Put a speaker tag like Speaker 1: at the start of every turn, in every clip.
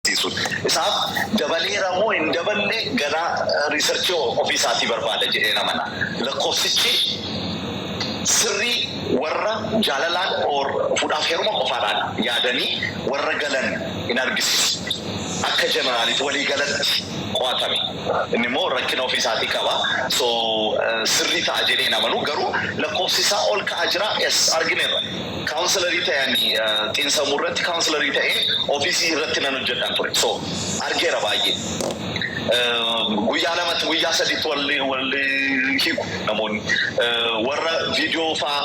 Speaker 1: Sun isaaf dabaleera moo hin daballe ganaa research ofii isaatii barbaada jedhee namana. Lakkoofsichi sirrii warra jaalalaan or fuudhaaf heeruma qofaadhaan yaadanii warra galan hin argisiisu. Akka generalitti walii galatti qo'atame. Inni immoo rakkina ofii isaatii qaba. So sirrii ta'a jedhee hin amanu, garuu lakkoofsi isaa ol ka'aa jira. Yes, argineerra. Counselor ta'anii xiinsammuu irratti counselor ta'ee ofiisii irratti nan hojjedhan ture. So argeera baay'ee. Guyyaa 2tti, guyyaa 3tti wal hiiku namoonni. Warra viidiyoo faa,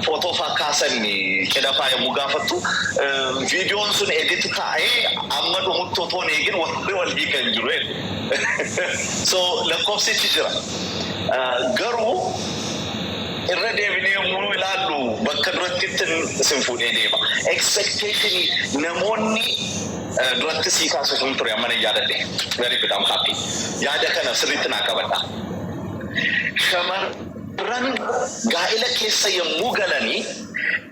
Speaker 1: footoo faa kaasan, cidha faa yommuu gaafattu, viidiyoon sun edit ta'ee amma dhumutti otoo hin eegin warri wal hiikan jiru. So lakkoofsichi jira. Garuu irra deebinee yommuu ilaallu, bakka duratti isin fuudhee deema. Expectation namoonni duratti sii kaasuuf ture amma nan yaadadhe. Very good, I'm happy. Yaada kana sirriitti naa qabadha. Shamarran gaa'ila keessa yommuu galanii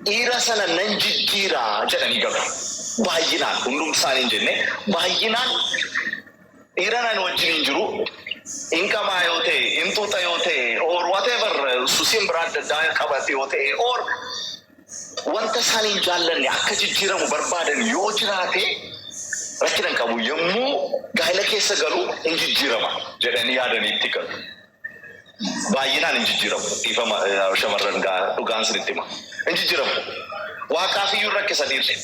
Speaker 1: dhiira sana nan jijjiiraa jedhanii galu. Baay'inaan, hundumti isaanii hin jenne, baay'inaan dhiira nan wajjin hin jiru, hin qamaa yoo ta'e, hin xuuxa yoo ta'e, or whatever susiin biraa adda addaa qabate yoo ta'e, or wanta isaan hin jaallanne akka jijjiiramu barbaadan yoo jiraate, rakkina hin qabu. Yommuu gaa'ila keessa galu hin jijjiirama jedhanii yaadanii itti galu. Baay'inaan hin jijjiiramu. Dhiifama shamarran, dhugaan sinitti hima. Hin jijjiiramu. Waaqaaf iyyuu rakkisa dhiirri.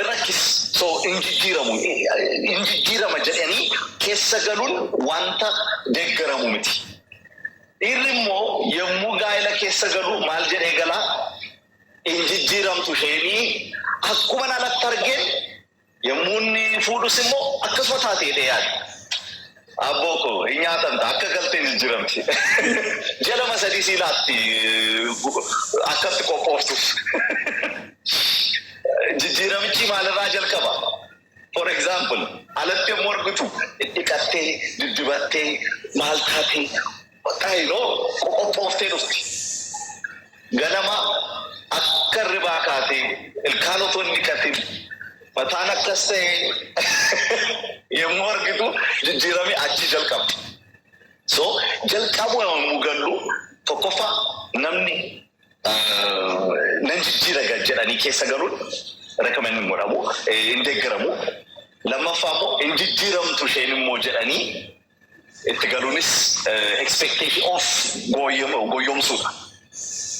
Speaker 1: Rakkis. So hin jijjiiramu. Hin jijjiirama jedhanii keessa galuun wanta deeggaramu miti. Dhiirri immoo yommuu gaa'ila keessa galu maal jedhee galaa? Hin jijjiiramtu isheenii, akkuma alatti argeen yommuu inni fuudhus immoo akkasuma taatee jedhee yaada. Abboo koo, hin nyaatamta, akka galtee jijjiiramti. Ji'a 2, 3 sii laatti akkatti qophooftuuf. Jijjiiramichi maalirraa jalqaba? For example, alatti yommuu argitu dhiqattee, diddibattee, maal taatee, bakka yeroo qophooftee dhufti. Ganama akka ribaa kaatee, ilkaan otoo hin dhiqatin, mataan akkas ta'e yommuu argitu jijjiiramee achi jalqaba. So jalqabu yommuu gallu, tokkoffaa namni nan jijjiira jedhanii keessa galuun recommend hin godhamu, hin deeggaramu. Lammaffaa immoo hin jijjiiramtu isheen immoo jedhanii itti galuunis expectation of goyyomsuudha.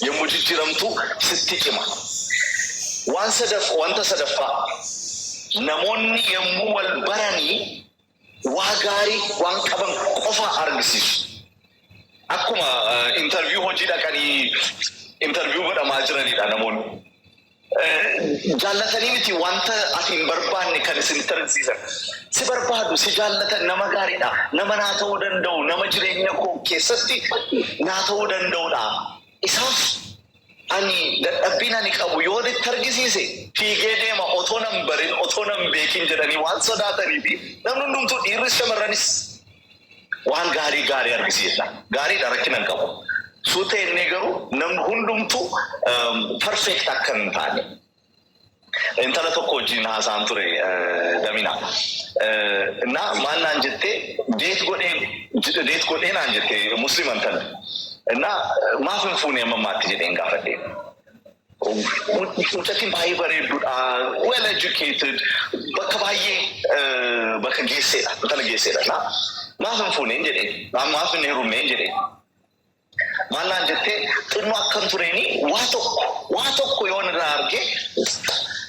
Speaker 1: Yommuu jijjiiramtu sitti cima. Waan sadaff wanta sadaffaa, namoonni yommuu wal baranii waa gaarii waan qaban qofa argisiisu. Akkuma interview hojii dhaqanii interview godhamaa jiranidha namoonni. Jaallatanii miti wanta ati hin barbaanne kan isinitti argisiisan. Si barbaadu, si jaallatan, nama gaariidha. Nama naa ta'uu danda'u, nama jireenya koo keessatti naa ta'uu danda'udha. Isaaf ani dadhabbiin ani qabu yoo itti argisiise fiigee deema otoo nan barin, otoo nan beekin jedhanii waan sodaatanii fi namni hundumtuu, dhiirris shamarranis, waan gaarii gaarii argisiisa. Gaariidha, rakkina hin qabu. Suuta innee garuu namni hundumtuu perfect akka hin taane. Intala tokko wajjin haasa'an ture, Damina. Na maal naan jettee, date godhee naan jettee, Musliman tana. Na maaf hin fuune amma ammaatti jedheen gaafadhe. Mucattiin baay'ee bareedduudha, well educated, bakka baay'ee bakka geesseedha, intala geesseedha. Na maaf hin fuuneen jedheen, maaf hin heerumneen jedheen. Maal naan jettee, xinnoo akkam tureeni waa tokko yoon irraa arge,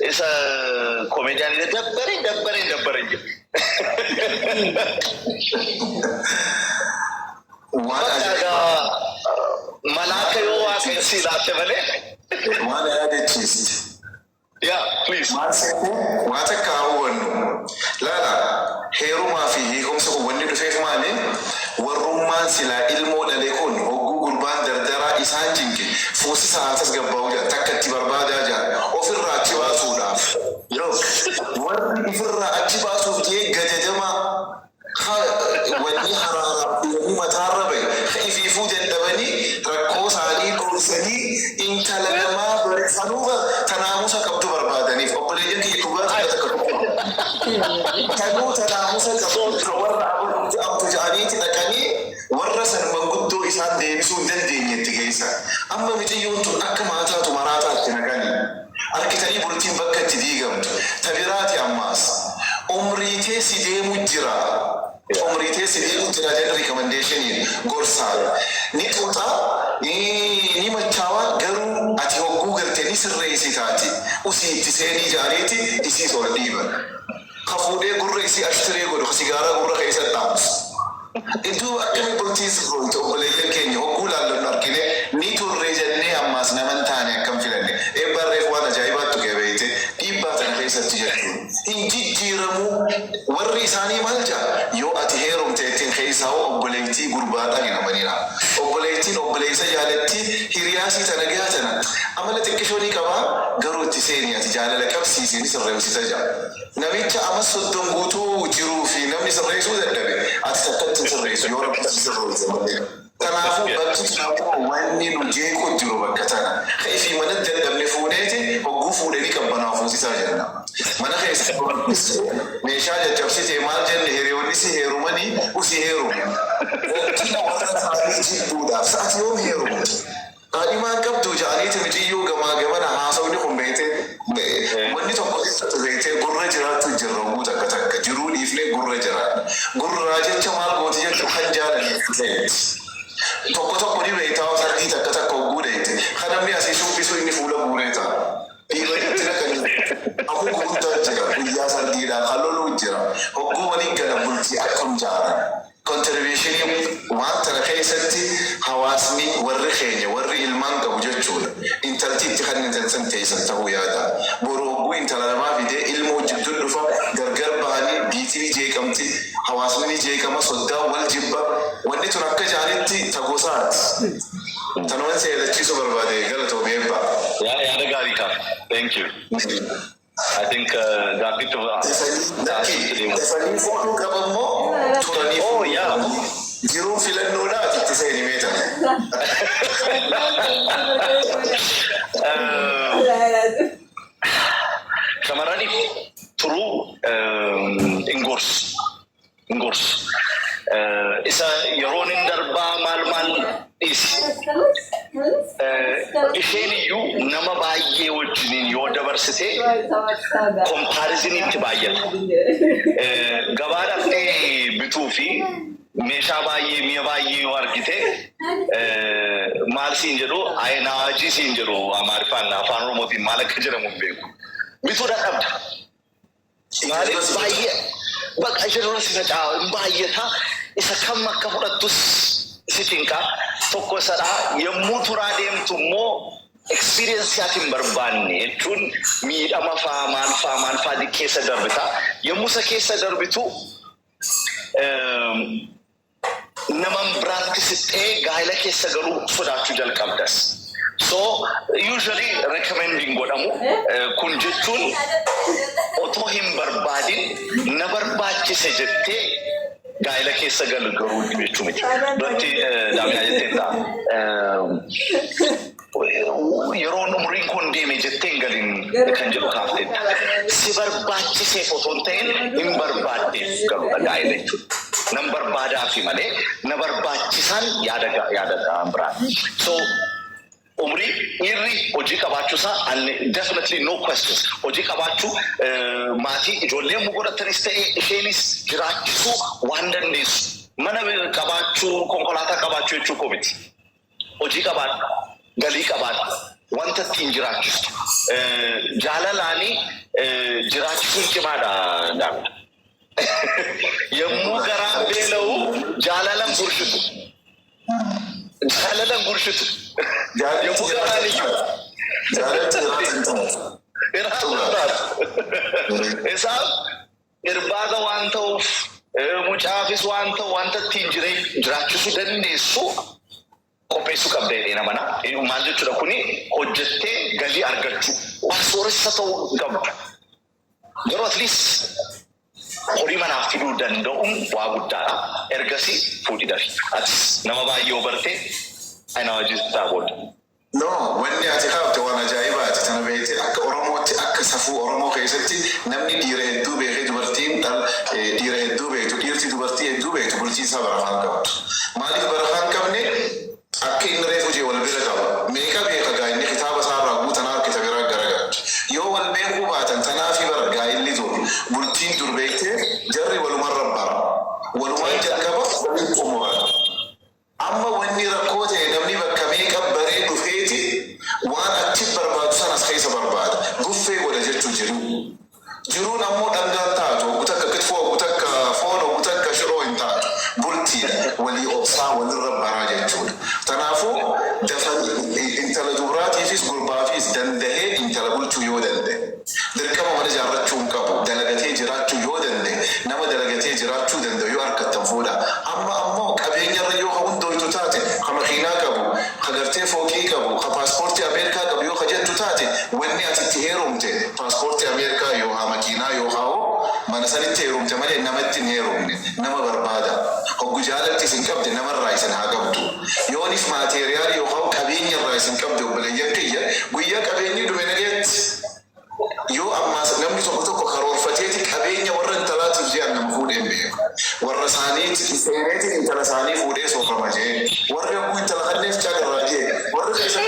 Speaker 1: isa komeediyaan dabbaree dabbaree dabbaree jedhe.
Speaker 2: Waan
Speaker 1: Bakka
Speaker 2: ajaa'ibaa.
Speaker 1: Malaaka yoo waaqayyo si laatte malee.
Speaker 2: Waan yaadachiiste.
Speaker 1: Yeah, please.
Speaker 2: Maal seete, waa takka haa hubannu. Laala, heerumaa fi hiikumsa kun wanni dhufeef maali? Warrummaan silaa ilmoo dhale kun hogguu gurbaan dardaraa isaan jinke fuusisa haa tasgabbaa'u jedha, takka itti barbaadaa jedha, ofirraa achi baasuudhaaf. Look, warri ifirraa achi baasuuf jee gajajamaa wanni haraaraaf deemanii mataarra bahe ifiifuu dadhabanii rakkoo isaanii dhoksanii intala namaa bareeffanuufa tanaamusa qabdu barbaadan. Tanuu tanaamusa qabu ka warra abaluu jedhamtu jedhaniiti dhaqanii warra san manguddoo isaan deebisuu hin dandeenye itti geessan. Amma miciyyoon tun akka maataatu maraataatti naqanii. Arkitanii bultiin bakka itti diigamtu. Tabiraati ammaas. Umrii teessi deemu jira. Umrii teessi deemu jira jedhan recommendationiin gorsaan. Ni xuuxaa, ni machaawaa, garuu ati hogguu garte ni sirreessitaati. Usii itti seenii jedhaniiti isiis ol dhiiban. Ka fuudhee gurra isii ashtiree godhu, ka sigaaraa gurra keessa dhaamsu. Iddoo akkamii bultii sirroomte? Obboleeyyan keenya, hogguu laallannu argine ni turre jennee ammaas naman taane akkam filanne. Eebbaan reefu waan ajaa'ibaattu kee beeyte dhiibbaa tana keessatti jechuun. Hin jijjiiramuu. Warri isaanii maal jaa? Yoo ati heerumte ittiin keessaa hoo obboleettii gurbaadhaan hin amanina. Obboleettiin obboleessa jaalatti, hiriyaasii tana gahaa tana amala xiqqishoo ni qabaa, garuu itti seeni, ati jaalala qabsiisi, ni sirreessita jaa. Namicha ama 30 guutuu jiruu fi namni sirreessuu dadhabe ati takkatti hin sirreessu yoo Rabbi si sirreesse malee. Kanaafuu bakki tun wanni nu jeequ jiru bakka tana. Ka'ifii mana dadhabne fuudheeti hogguu fuudhanii qabbanaa fuusisaa jenna. Mana keessa meeshaa caccabsitee maal jenne, hiriyoonni si heerumanii usii heerumu. Rakkina warra isaanii jibbuudhaaf sa'ati yoom heerumtu? Kaadhimaan qabdu ja'aniiti miciyyoo gamaa gamana haasawni kun beeytee wanni tokko keessatti beeytee gurra jiraattu jirra. Hogguu takka takka jiruu dhiifnee gurra jiraanna. Gurraa jecha maal gooti jechuu kan jaalaniif ta'eeti. Tokko tokko ni beeytaa, sargii takka takka hogguu dheeyte kan namni asii shubbisu inni fuula guuree ta'a. Dhiirri itti naqanii hafuu gurguddaa jira, guyyaa sargiidhaa kan loluu jira. Hogguu waliin galan bultii akkam jaaran? Contributionii waan tana keessatti hawaasni warri keenya warri ilmaan qabu jechuudha. Intalti itti kan san teessan ta'uu yaada. Boru hogguu intala namaa fidee ilmoo jidduu dhufa, gargar bahanii biitii ni jeeqamti. Hawaasni ni jeeqama, soddaan wal jibba. Wanni tun akka jaanitti ta gosaati. Tanuman si yaadachiisuu barbaade, galatoomii, eebbaa.
Speaker 1: Yaada gaarii kaaf. Thank you. I think gaaffiitti
Speaker 2: Dafanii fuudhuu qaban moo turanii fuudhuu qaban? Jiruun filannoodhaaf itti seeni meetan.
Speaker 1: Shamarraniif turuu hin gorsu. Hin gorsu. Isa yeroon hin darbaa maal maal dhiisi. Isheen iyyuu nama baay'ee wajjiniin yoo dabarsite comparisoniitti baay'ata. Gabaa dhaqxee bituu fi meeshaa baay'ee, mi'a baay'ee yoo argite maal siin jedhu, ayinaajii siin jedhu Amaariffaan, Afaan Oromootiin maal akka jedhamu hin beeku. Bituu dadhabda. Maaliif baay'ee bakka ishee dura si facaa'a, hin baay'ata, isa kam akka fudhattus si cinqa. Tokko isadha. Yommuu turaa deemtu immoo experience ati hin barbaanne jechuun miidhama faa, maal faa, maal faa keessa darbita. Yommuu isa keessa darbitu nama biraatti siqxee gaa'ela keessa galuu sodaachuu jalqabdas. So usually recommending godhamu kun jechuun otoo hin barbaadin na barbaachise jettee gaa'ela keessa galu garuu jechuu miti. Duratti Daaminaa jettee ta'a. Yeroon umriin kun deeme jettee hin galin kan jedhu kaafteetta. Si barbaachiseef otoo hin ta'in hin barbaaddeef galuudha gaa'ela jechuudha. Nan barbaadaafi malee na barbaachisaan yaada yaada biraan. So umrii, dhiirri hojii qabaachuusaa and definitely no questions, hojii qabaachuu, maatii ijoollee yommuu godhatanis ta'e isheenis jiraachisuu waan dandeessu, mana qabaachuu, konkolaataa qabaachuu jechuu koo miti. Hojii qabaadhu, galii qabaadhu, wanta ittiin jiraachistu jaalalaanii jiraachisuun cimaadha. Daawit. Yommuu garaan beela'u jaalalan gurshitu. Jaalalan gurshitu. Yommuu garaan iyyuu.
Speaker 2: Jaalalti jiraatan taatu.
Speaker 1: Iraan taatu. Isaaf irbaata waan ta'uuf, mucaafis waan ta'u, wanta ittiin jiraachisuu dandeessu qopheessuu qabda jedhee namana. Maal jechuudha kuni? Hojjettee galii argachuu. Waan sooressa ta'uu hin qabdu. Garuu at least horii manaaf fiduu danda'uun waa guddaadha. Ergasii fuudhi dafi. Atis nama baay'ee yoo barte ana hojii isaa booda.
Speaker 2: No, wanni ati kaafte waan ajaa'ibaati. Tana beektee akka Oromootti, akka safuu Oromoo keessatti namni dhiira hedduu beekee dubartii Dhiira hedduu beektu, dhiirti dubartii hedduu beektu, bultii isaa barakaan qabdu. Maaliif barakaan qabne? Akka inni reefu jee wal bira qaba. Meeqa beeka gaa inni kitaaba isaarraa guutanaa harkita biraa garagalcha. Yoo wal beekuu baatan, tanaafi bara gaa'illi dur, bultiin dur beektee jarri walumarra bara. Walumaan jalqaba, waliin xumura. Amma wanni rakkoo ta'e, namni bakka meeqa baree dhufeeti waan achi barbaadu sanas keessa barbaada. Buffee godha jechuu jiru. Jiruun ammoo dhangaan taatu, oggu takka kitfoo, oggu takka foon, oggu takka shiroo hin taatu. Bultiidha. Walii obsaa walirra baraa jechuudha. Kanaafuu dafanii intala dubaraatiifis gurbaafis danda'ee intala bulchuu yoo danda'e. Dirqama mana ijaarrachuu hin qabu. Dalagatee jiraachuu yoo danda'e, nama dalagatee jiraachuu danda'u yoo harkattan fuudha. Amma ammoo qabeenyarra yoo ka hundooytu taate, ka makiinaa qabu, ka gartee fooqii qabu, ka paaspoortii Ameerikaa qabu yoo ka jettu taate, wanni ati itti heerumte paaspoortii Ameerikaa yoo haa makiinaa yoo haa hoo mana sanitti heerumte malee namatti hin heerumne. Nama barbaada. Hoggu jaalatti isin qabde, namarraa isin haa qabdu. Yoonif material yookaan qabeenyarraa isin qabde, obboleeyyan kiyya, guyyaa qabeenyi dhume nageetti. Yoo ammaas namni tokko tokko karoorfateeti qabeenya warra intalaatiif je'an nama fuudheen beeku. Warra isaaniitti seeneeti intala isaanii fuudhee soofama jee. Warri hogguu intala kanneef calirraa jee. Warri keessa.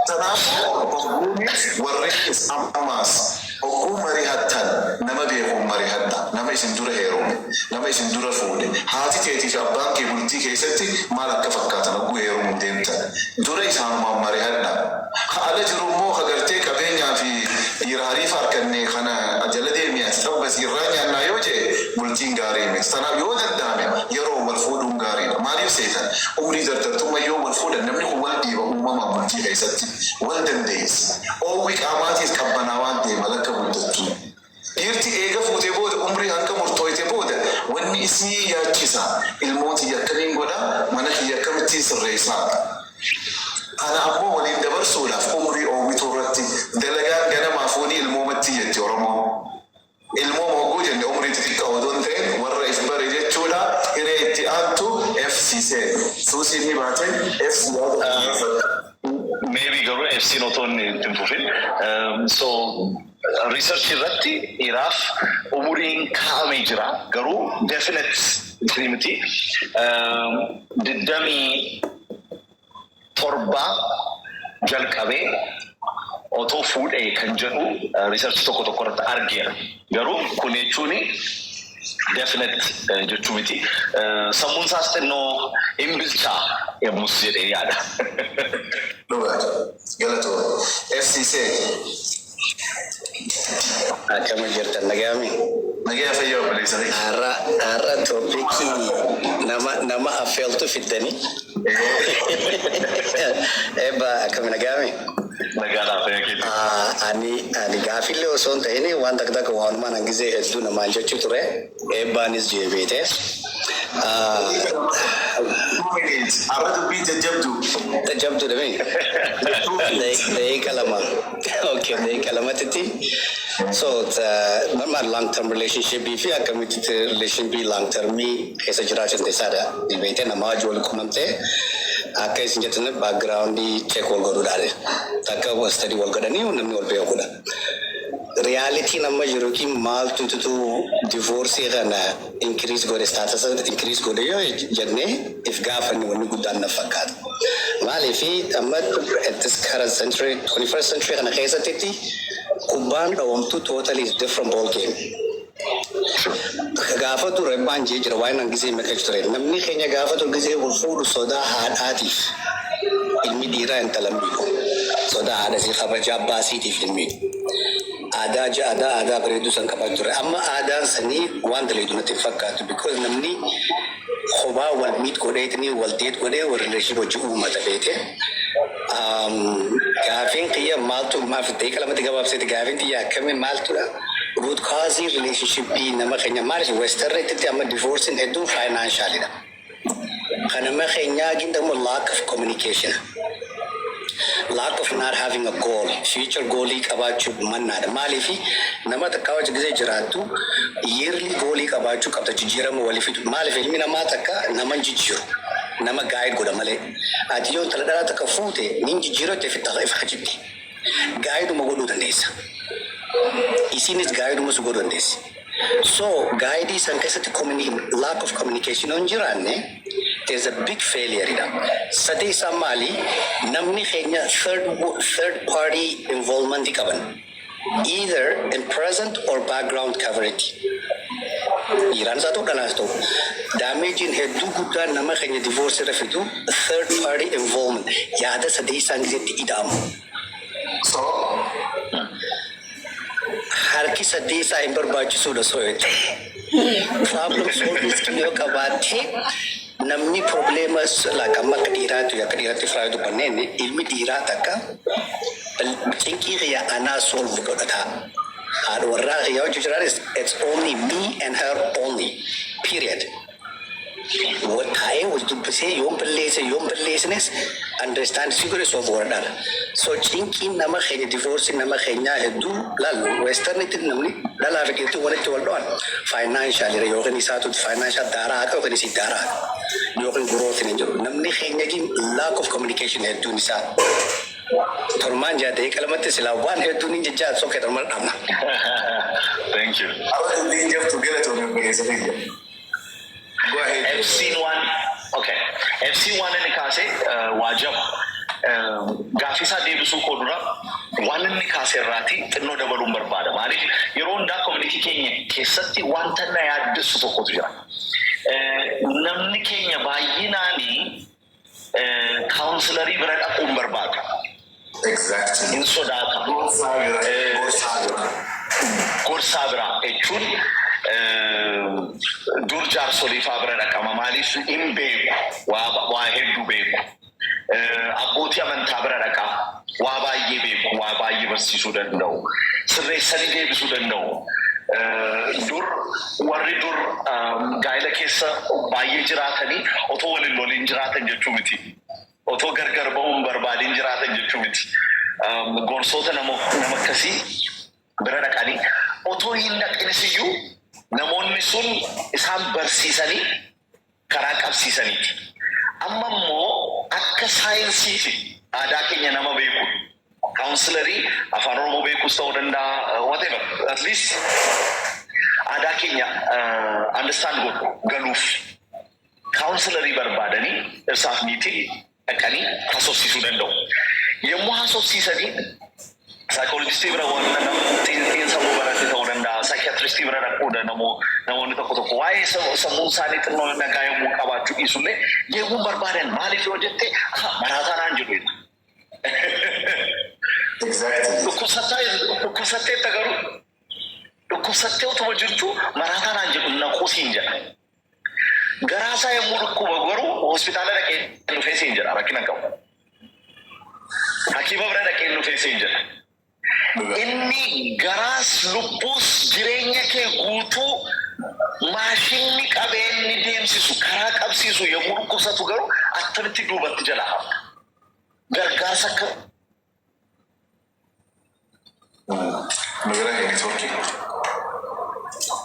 Speaker 2: Kanaafuu hogguunis warreenis ammaas hogguu mari'attan nama beekuun mari'adha. Nama isin dura heerume, nama isin dura fuudhe, haati teetii fi abbaan kee bultii keessatti maal akka fakkaatan hogguu heerumuu deemtan. Dura isaanumaan mari'adha. Ka ala jiru immoo ka gartee qabeenyaa fi dhiira hariifa harkanne kana jala deemee ati xabbasii irraa nyaannaa yoo jee, bultiin gaarii miti. Tanaaf yoo danda'ame yeroo wal fuudhuun gaariidha. Maaliif seetan? Umrii dardartummaa yoo wal fuudhan, namni kun wal dhiiba uumamaan bultii keessatti wal dandeessa. Oowwi qaamaatiis qabbanaa waan deema lakka guddattu. Dhiirti eega fuutee booda, umrii hanga murtooyte booda, wanni isii yaachisa ilmooti akkamiin godha, mana kiyya akkamittiin sirreessaa. Kana ammoo waliin dabarsuudhaaf umrii oowwituu irratti dalagaan ganamaa fuunii ilmoomatti jetti Oromoon. Ilmoo hogguu jenne umrii xixiqqaa odoo hin ta'in warra if bare jechuudha. Hiree itti aantu FCC. Suusiin ni baate FC yaada.
Speaker 1: Maybe garuu FC'n otoo inni itti hin fufin. So research irratti dhiiraaf umuriin kaa'amee jira, garuu definite miti. 27 jalqabee otoo fuudhee kan jedhu research tokko tokko irratti argeera. Garuu kun jechuun definite jechuu miti. Sammuun isaas xinnoo hin bilchaa yommus jedhee yaada.
Speaker 2: Dhugaadha. Galatooma. FCC.
Speaker 3: Akkama jirtan, nagaami?
Speaker 2: Nagaya, fayyaa, obboleessa.
Speaker 3: Har'a topicii nama affeeltu fiddanii. Eebba, akkami, nagaami?
Speaker 1: Nagaadhaa, fayyaa keetii.
Speaker 3: Ani gaafillee osoo hin ta'in waan takka takka waanumaan hangisee hedduu namaan jechuu ture. Eebbaanis jeebeete.
Speaker 2: Har'a dubbii jajjabdu.
Speaker 3: Jabdu dha mi? Daqiiqa 2. Okay, daqiiqa 2tti. So, normal long term relationship fi akkamitti relationship long termii keessa jiraachuu dandeessaadha. Beektee nama wajji wal quunnamtee akka isin jettan backgroundii check wal godhuudhaan takka study wal godhanii namni wal beekudha. Realityn amma jiru ki maaltu tutu divorce kana increase godhe, status increase godhe yoo jennee if gaafanne, wanni guddaan na fakkaata. Maaliif amma at this current century, 21st century kana keessatti kubbaan dhawamtu totally is different ball game. Gaafa ture baan jee jira waan gisee meeqa ture, namni keenya gaafa ture gisee wal fuudhu sodaa haadhaatiif ilmi dhiiraa intala miidhu, sodaa haadha isii kabaja abbaa isiitiif hin miidhu. Aadaa aadaa bareedduu san qabaatu ture. Amma aadaan sanii waan daleedu natti hin fakkaatu, because namni kophaa wal meet godheetini wal date godhee wal relationship hojii uummata beete. Gaafiin kiyya maaltu maaf daqiiqa 2tti gabaabseeti, gaafiin kiyya akkamiin maaltudha? Root cause relationship nama keenya maaliif western itti amma divorcing hedduun financialidha. Kan nama keenyaa gindamu lack of communication. Lack of not having a goal, future goalii qabaachuu mannaadha. Maaliif nama takka wajji gisee jiraattu yearly goalii qabaachuu qabda, jijjiirama walii fidu. Maaliif ilmi namaa takka nama hin jijjiiru, nama guide godha malee. Ati yoo intala dhalaa takka fuute nin jijjiiroo itti if hajitti. Guideuma godhuu dandeessa. Isiinis guide su godhuu dandeessi. So guide san keessatti lack of communication yoo hin jiraanne, there's a big failure dha. Sadee isaa maali? Namni keenya third party involvement qaban. Either in present or background coverage. Dhiiraan isaa ta'u, dhalaas ta'u. Damageiin hedduu guddaan nama keenya divorce irra fidu third party involvement, yaada sadee isaan gizeetti ida'amu.
Speaker 2: So
Speaker 3: Harki sadee isaa hin barbaachisuudha soo yoo ta'e. Problem solving skill yoo qabaatte, namni problema like amma akka dhiiraatti firaa dubbanneen, ilmi dhiiraa takka cinqii kiyya anaa solve godhata. Haadha warraa kiyya hojii jiraanis, it's only me and her only. Period. Taa'ee wal dubbisee, yoon balleesse, yoon balleessines, understand si godhe, solve godhadhaadha. So cinqiin nama keenya, divorce nama keenyaa hedduu laallu, westernitti namni dhalaa fi dhiirti walitti wal dho'an financial yookiin isaatu financial daaraa haqa yookiin isii daaraa haqa yookiin growth hin jiru. Namni keenya lack of communication hedduun isaa. Tormaan jaatee qalamatti silaa waan hedduun hin jajjaa sokkee tormaan dhabna.
Speaker 1: Thank you.
Speaker 2: Har'a dubbiin jabtu, galatoomii, obboleessa keenya. Go ahead.
Speaker 1: FC waan, okay. FC waan inni kaase waa jaba. Gaaffii isaa deebisuu koo dura waan inni kaase irraati xinnoo dabaluun barbaada. Maaliif, yeroo hundaa community keenya keessatti wanta na yaaddessu tokkotu jira. Namni keenya baay'inaanii counselorii bira dhaquun barbaadu. Hin sodaata.
Speaker 2: Gorsaa bira. Gorsaa bira.
Speaker 1: Gorsaa biraa jechuun dur jaarsolii faa bira dhaqama. Maaliif? Hin beeku, waa hedduu beeku. Abbootii amantaa bira dhaqaa, waa baay'ee beeku, waa baay'ee barsiisuu danda'u, sirreessanii deebisuu danda'u. Dur warri dur gaa'ela keessa baay'ee jiraatanii otoo waliin loliin jiraatan jechuu miti. Otoo gargar ba'uun barbaadin jiraatan jechuu miti. Gorsoota nama akkasii bira dhaqanii, otoo hin dhaqinis iyyuu, namoonni sun isaan barsiisanii karaa qabsiisaniiti. Amma immoo akka saayinsiiti aadaa keenya nama beeku. Counselorii afaan Oromoo beekus ta'uu danda'a, whatever, at least aadaa keenya understand godhu galuuf counselorii barbaadanii dhirsaaf niitii dhaqanii haasofsiisuu danda'u. Yommuu haasofsiisanii, psychologistii bira, waan xiinsammuu barate ta'uu danda'a, psychiatristii bira dhaquu namoonni tokko tokko waa'ee sammuu isaanii xinnoo nagaa yommuu qabaachuu dhiisullee deemuun barbaadan. Maaliif yoo jette, maraataa naan jedhu. Dhukkubsatteetta, garuu dhukkubsattee utuma jirtu maraataa naan jedhu, naquu siin jedha. Garaasaa yommuu dhukkuba garuu hospitaala dhaqee dhufee siin jedha, rakkina hin qabu. Hakiima bira dhaqee dhufee siin jedha. Inni garaas lubbuus jireenya kee guutuu maashinni qabee inni deemsisu karaa qabsiisu yommuu dhukkubsatu garuu attamitti duubatti jala hafa? Gargaarsa akka
Speaker 2: Nu bira networkii.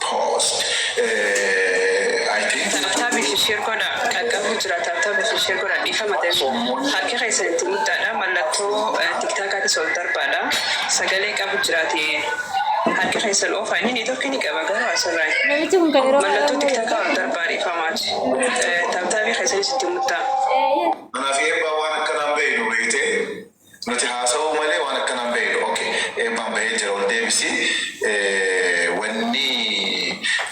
Speaker 2: Pause. I think
Speaker 4: Tap tap share godha, qaqqabu jira. Tap tap share godha, dhiifama ta'e. Harki keessan itti muddaadha. Mallattoo TikTokaatis ol darbaadha. Sagalee qabu jiraate harki keessan oofaa, inni networkii ni qaba garuu asirraa.
Speaker 5: Namichi kun kan yeroo
Speaker 4: Mallattoo TikTokaa ol darbaa, dhiifamaati. Tap tapii keessanis itti muddaa.
Speaker 2: Kanaaf eebbaa waan akkanaan beeynu beeyte, nuti haasa'uu malee waan akkanaan beeynu. Okay, eebbaan bahee jira, ol deebisi. Wanni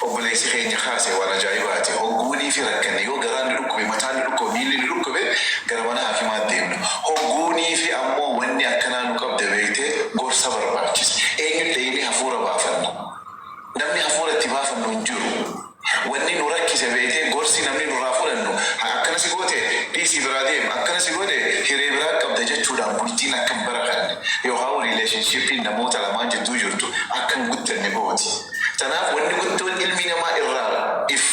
Speaker 2: obboleessi keenya kaase waan ajaa'ibaati. Hogguunii fi rakkanne, yoo garaan nu dhukkube, mataan nu dhukkube, miilli nu dhukkube, gara mana hakimaa deemna. Hogguunii fi ammoo wanni akkanaa nu qabde beeyte, gorsa barbaachisa. Eenyu deemee hafuura baafanna? Namni hafuura itti baafannu hin jiru. Wanni nu rakkise beetee, gorsi namni nurraa fudhannu akkana si goote, dhiisii biraa deem, akkana si goote, hiree biraa qabda jechuudhaan bultiin akka hin barakanne yookaan relationshipiin namoota lamaan jidduu jirtu akka hin guddanne gooti. Kanaaf wanni guddoon ilmi namaa irraa if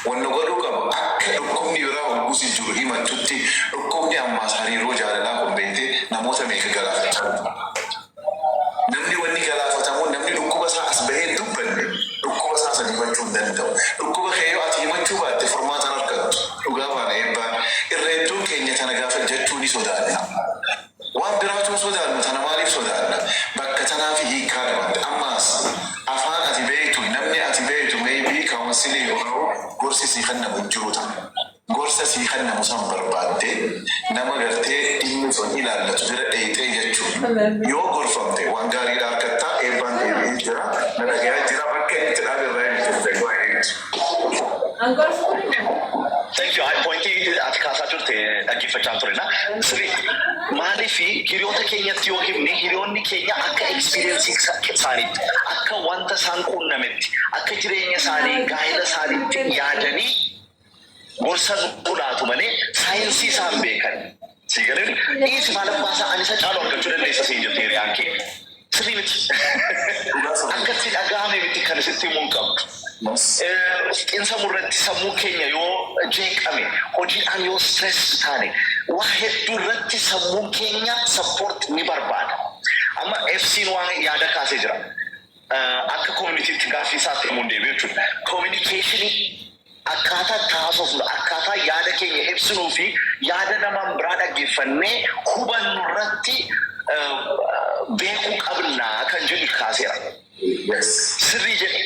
Speaker 2: wanni godhuu qabu, akka dhukkubni biraa hoggusi jiru himattutti, dhukkubni ammaas hariiroo jaalalaa kun beektee namoota meeqa galaafachaa jira. Namni wanni galaafatamu, namni dhukkuba isaa as bahee dubbanne dhukkuba isaa san himachuu hin danda'u. Dhukkuba kee yoo ati himachuu baatte furmaata hin argattu. Dhugaa baana, eebbaa. Irra hedduun keenya tana gaafa jechuu ni sodaanna. Waan biraatu sodaannu, tana maaliif sodaanna? Bakka tanaaf hiikaa dhabamte. Ammaas sii kennamu hin jiru ta'a. Gorsa sii kennamu san barbaaddee nama gartee dhimmi sun ilaallatu bira dheeyxee jechuudha. Yoo gorfamte waan gaariidha argattaa. Eebbaan deebi'ee jira. Na dhagayaa jira, bakka inni itti dhaabe irraa inni turte baay'ee.
Speaker 1: Thank you. Pointii ati kaasaa turte dhaggeeffachaa ture na. Sirrii, maaliif hiriyoota keenyatti yoo himne, hiriyoonni keenya akka experience isaaniitti, akka wanta isaan quunnametti, akka jireenya isaanii, gaa'ela isaaniitti yaadanii gorsa nu laatu malee saayinsii isaan beekan. Si galee dhiisi, maal abbaasaa ani isa caalu argachuu dandeessa siin jette hiriyaan kee. Sirrii miti. Akka itti dhaga'ame miti kan isitti himuu hin qabdu. Xiinsammuu irratti sammuu keenya yoo jeeqame, hojiidhaan yoo stress taane, waa hedduu irratti sammuun keenya support ni barbaada. Amma FC'n waan yaada kaasee jira. Akka communitytti gaaffii isaatti himuun deebi'u jechuudha. Communication, akkaataa itti haasofnu, akkaataa yaada keenya ibsinuu fi yaada namaan biraa dhaggeeffannee hubannu irratti beekuu qabnaa kan jedhu kaaseera. Sirrii jedhe.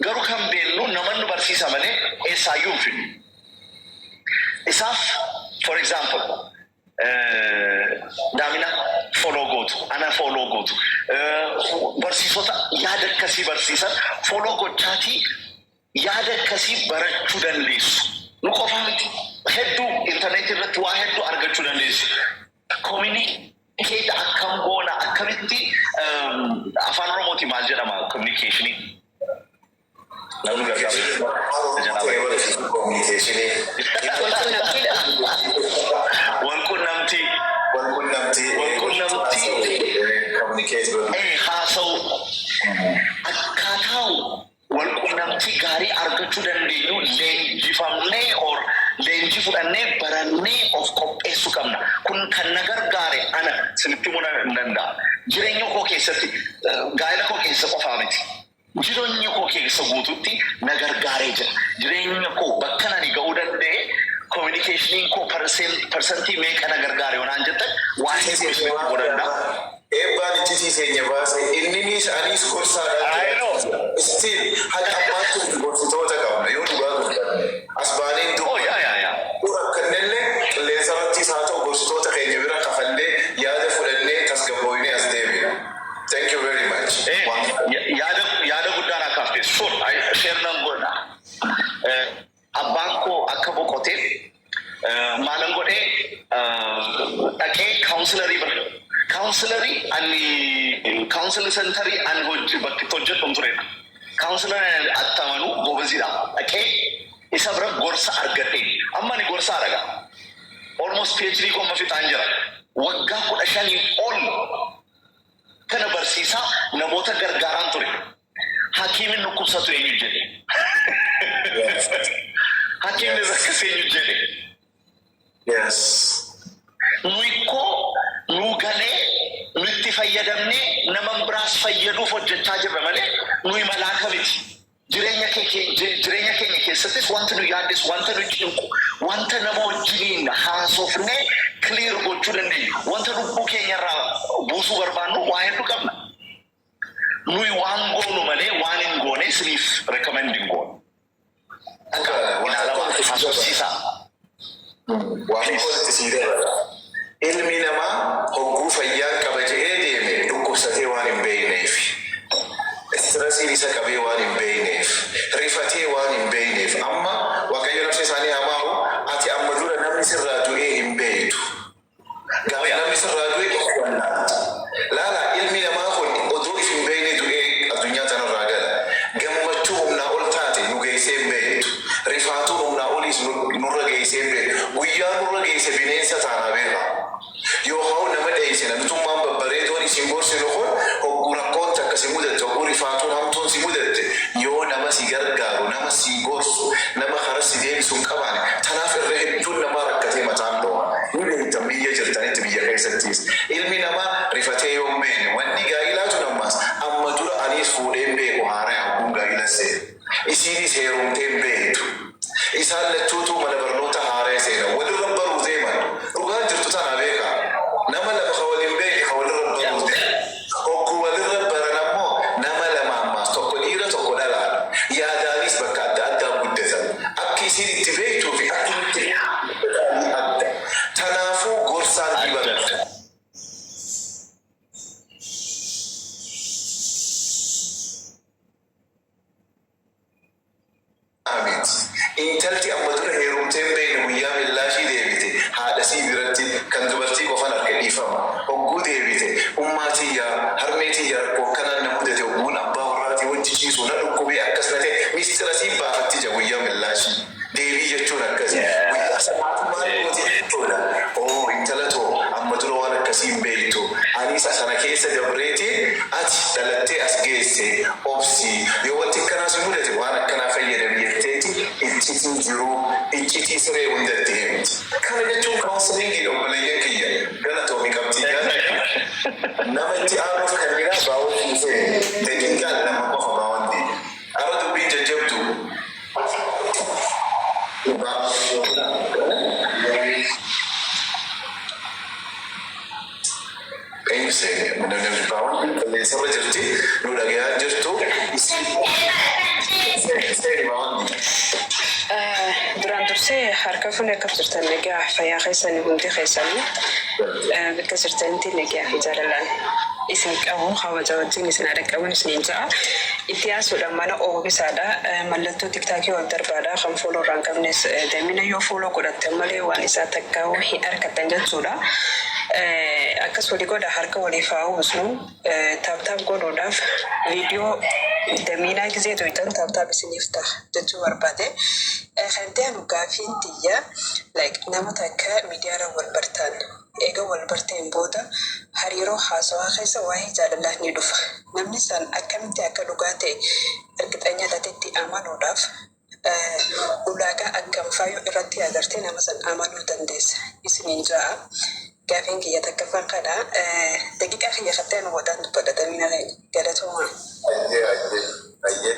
Speaker 1: Garuu kan beeknu naman nu barsiisa malee eessaayyuu hin fidnu. Isaaf, for example, daamina follow gootu, ana follow gootu, barsiisota yaada akkasii barsiisan follow gochaatii yaada akkasii barachuu dandeessu. Nu qofaa miti. Hedduu intarneetii irratti waa hedduu argachuu dandeessu. Communicate akkam goona, akkamitti, afaan Oromooti maal jedhama communicationii? Namni gargaaru.
Speaker 2: Communicationii.
Speaker 1: Wal qunnamtii.
Speaker 2: Wal qunnamtii.
Speaker 1: Wal qunnamtii.
Speaker 2: Communicate godhu.
Speaker 1: Haasa'u, akkaataa wal qunnamtii gaarii argachuu dandeenyu leenjifamnee or leenjii fudhannee barannee of qopheessuu qabna. Kun kan na gargaare ana sinitti himuu hin danda'a. Jireenya koo keessatti, gaa'ela koo keessa qofaa miti. Jireenya koo keessa guututti na gargaaree jira. Jireenya koo bakka ani ga'uu danda'e communicationiin koo percentii meeqa na gargaare yoo naan jettan, waa hedduu isinitti himuu danda'a.
Speaker 2: Eebbaan iccitii keenya baase, inninis anis gorsaadhaan.
Speaker 1: I know.
Speaker 2: Still haga ammaatti gorsitoota qabna yoo dhugaa dubbanne. As baaneen
Speaker 1: Oh, yeah.
Speaker 2: Rakkannellee qilleensa irrattis haa ta'u, gorsitoota keenya bira kafallee yaada fudhannee tasgabbooynee as deebina. Thank you very much.
Speaker 1: Yaada guddaan akka hafte sure share nan godha. Abbaan koo akka boqotee maalan godhee, dhaqee counselorii bira. Counselorii ani counseling centerii ani hojii bakki itti hojjedhu turedha. Counselorii attamanuu gobaziidha. Dhaqee isa bira gorsa argadhe. Amma ani gorsa araga. Almost PhD koo amma fixaan jira. Waggaa 15 ol kana barsiisaa namoota gargaaraan ture. Hakiimin dhukkubsatu eenyu jedhe? Hakiimni akkas eenyu jedhe? Nuyi koo nu galee nutti fayyadamnee nama biraas fayyaduuf hojjechaa jirra malee nuyi malaaka miti. Jireenya keenya keessattis wanta nu yaaddeessu, wanta nu cinqu, wanta nama wajjiniin haasofnee clear gochuu dandeenyu, wanta lubbuu keenyarraa buusuu barbaannu waa hedduu qabna. Nuyi waan goonu malee waan hin goone isiniif recommend hin goonu. Akka ilaalamaa haasofsiisaa.
Speaker 2: Waan tokkotti sii dabala. Ilmi namaa hogguu fayyaan qaba je'ee deeme dhukkubsatee waan hin beekneef. Stressiin isa qabee waan hin beekneef. Rifatee waan hin beekneef. Amma Waaqayyo nafsa isaanii haa maaru, ati amma dura namni sirraa du'ee hin beektu. Gaafa namni sirraa du'e of wallaalta. Laala, ilmi namaa kun odoo if hin beekne du'ee addunyaa tanarraa gala. Gammachuu humnaa ol taate nu geessee hin beektu. Rifaatuun humnaa oliis nurra geessee hin beektu. Guyyaa nurra geesse bineensa taanaa beeka. Yoo haa nama dheessina, nutummaan babbareedoon isin gorsinu kun, hogguu rakkoon takka si mudatte, hogguu rifaatuun hamtuun si mudatte, yoo nama si gargaaru, nama si gorsu, nama karaa si deebisu hin qabaane, tanaaf irra hedduun namaa rakkatee mataan dho'a. Ni beektan biyya jirtanitti, biyya keessattis. Ilmi namaa rifatee yoo hin beekne, wanni gaa'ilaatu ammaas amma dura anis fuudhee hin beeku, haaraa hogguun gaa'ila seene. Isiinis heerumtee hin beektu. Isaan lachuutuu mana barnoota haaraa seenan. Walirra baruu deeman. Dhugaan jirtu tana beekaa. Nama lama ka waliin beekne ka walirra baruu deeman. Hogguu walirra baran ammoo nama lama ammaas, tokko dhiira, tokko dhalaadha. Yaadaanis Intalti amma dura heerumtee hin beekne guyyaa millaashii deebite haadha sii biratti, kan dubartii qofan harka dhiifama. Hogguu deebite, "Ummaa tiyyaa, harmee tiyya, rakkoo akkanaan na mudate, hogguun abbaa warraatii wajji ciisu na dhukkubee, akkas na ta'e," mistira sii baafatti ija guyyaa millaashii. Deebii jechuun akkasi. Guyyaa sanaatu maal gooti jechuudha? "Oo intala too, amma dura waan akkasii hin beektu. Anis sana keessa dabreeti ati dhalattee as geesse, obsi. Yoo wanti akkanaa si mudate waan akkanaa fayyadami," jetteeti iccitii jiruu, iccitii siree hundatti himti. Kana jechuun counseling obboleeyyan kiyya. Galatoomi qabxii gaariidha. Nama itti aanuuf kan biraa baawwanti seeni. Daqiiqaan 2 qofa baawwanti. Arra dubbiin jajjabdu. Eenyu seeni? Namni baawwanti qilleensarra jirti. Nu dhagayaa jirtu. Seeni baawwanti.
Speaker 4: Duraan dursee harka fuunee, akkam jirtan? Nagaa fayyaa keessanii hundi keessanii bakka jirtanitti nagaa fi jaalalaan isin qabu, kabaja wajjin isin haadha qabuun isiniin ja'a. Itti yaasuudhaan mana oomisaadha. Mallattoo TikTokii ol darbaadha. Kan follow irraa hin qabnes damina yoo follow godhattan malee waan isaa takkaa'uu hin argattan jechuudha. Akkas walii godha, harka waliif haa uwwisnu. Tap tap godhuudhaaf viidiyoo damiinaa gizee tuytan tap tap isiniif ta'a jechuu barbaade. Kan ta'an gaafiin tiyya, like, nama takka miidiyaarra wal bartaan, eega wal barteen booda hariiroo haasawaa keessa waa'ee jaalalaa ni dhufa. Namni san akkamitti akka dhugaa ta'e ergixanya tatetti amanuudhaaf ulaagaa akkam faayuu irratti agartee nama san amanuu dandeessa isiniin ja'a. Gaafiin kiyya takkaffaan kana. Daqiiqaa kiyya kattee nu boodaan dubbadha, damiina keenya. Galatoomaa.
Speaker 2: Ayyee.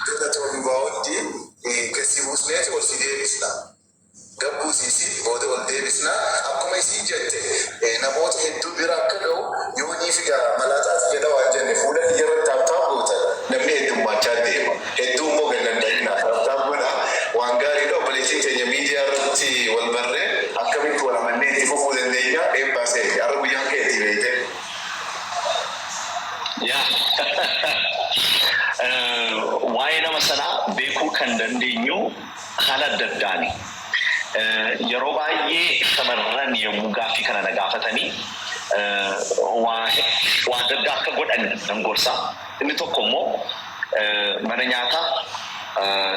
Speaker 2: Galatoomi baawwanti, gasi buusneeti ol si deebisna. Gabbuusiisi booda ol deebisna. Akkuma isiin jette, namoota hedduu bira akka ga'u yoo ni figa malaaxaati jedha waan jenne, fuula kiyya irratti tap tap gootan namni heddummaachaa deema. Hedduu immoo gad danda'ina. Tap tap godha. Waan gaariidha. Obboleettiin keenya miidiyaa irratti wal barree akkamitti wal amannee itti fufuu dandeenya? Eebbaa seeni. Har'a guyyaan keetii beeyte.
Speaker 1: Yaa, waa'ee nama sanaa beekuu kan dandeenyu haala adda addaani. Yeroo baay'ee shamarran yommuu gaaffii kana na gaafatanii waa adda addaa akka godhan nan gorsa. Inni tokko immoo mana nyaataa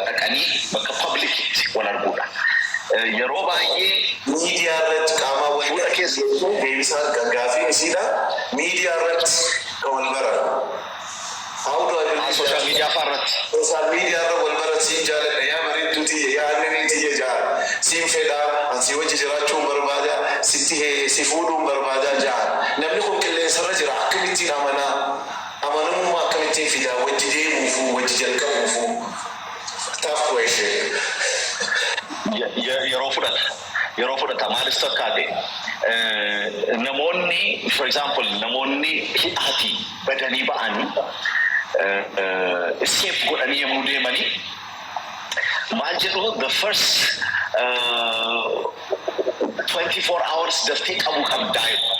Speaker 1: dhaqanii bakka publicitti wal arguudha. Yeroo baay'ee
Speaker 2: Miidiyaa irratti qaamaan wal
Speaker 1: fuula keessa
Speaker 2: Deebisaan gaafiin isiidha. Miidiyaa irratti kan wal baran. How do I believe
Speaker 1: Social
Speaker 2: that?
Speaker 1: media fa'aa irratti.
Speaker 2: Social media irra wal baran, "Siin jaaladha, yaa bareedduu tiyya, yaa annanii tiyya," jaa, "siin fedhaa, an si wajji jiraachuun barbaada, sitti si fuudhuun barbaadaa," jaa. Namni kun qilleensarra jira, akkamittiin amanaa? Amanamummaa akkamittiin fidaa wajji deemuufu, wajji jalqabuufu? Tough question.
Speaker 1: Yeroo fudhata. Yeroo fudhata. Maalis fakkaate, namoonni, for example, namoonni hidhaatii badanii ba'anii escape godhanii yommuu deemanii maal jedhu? The first 24 hours daftee qabuu qabdaa jedhu.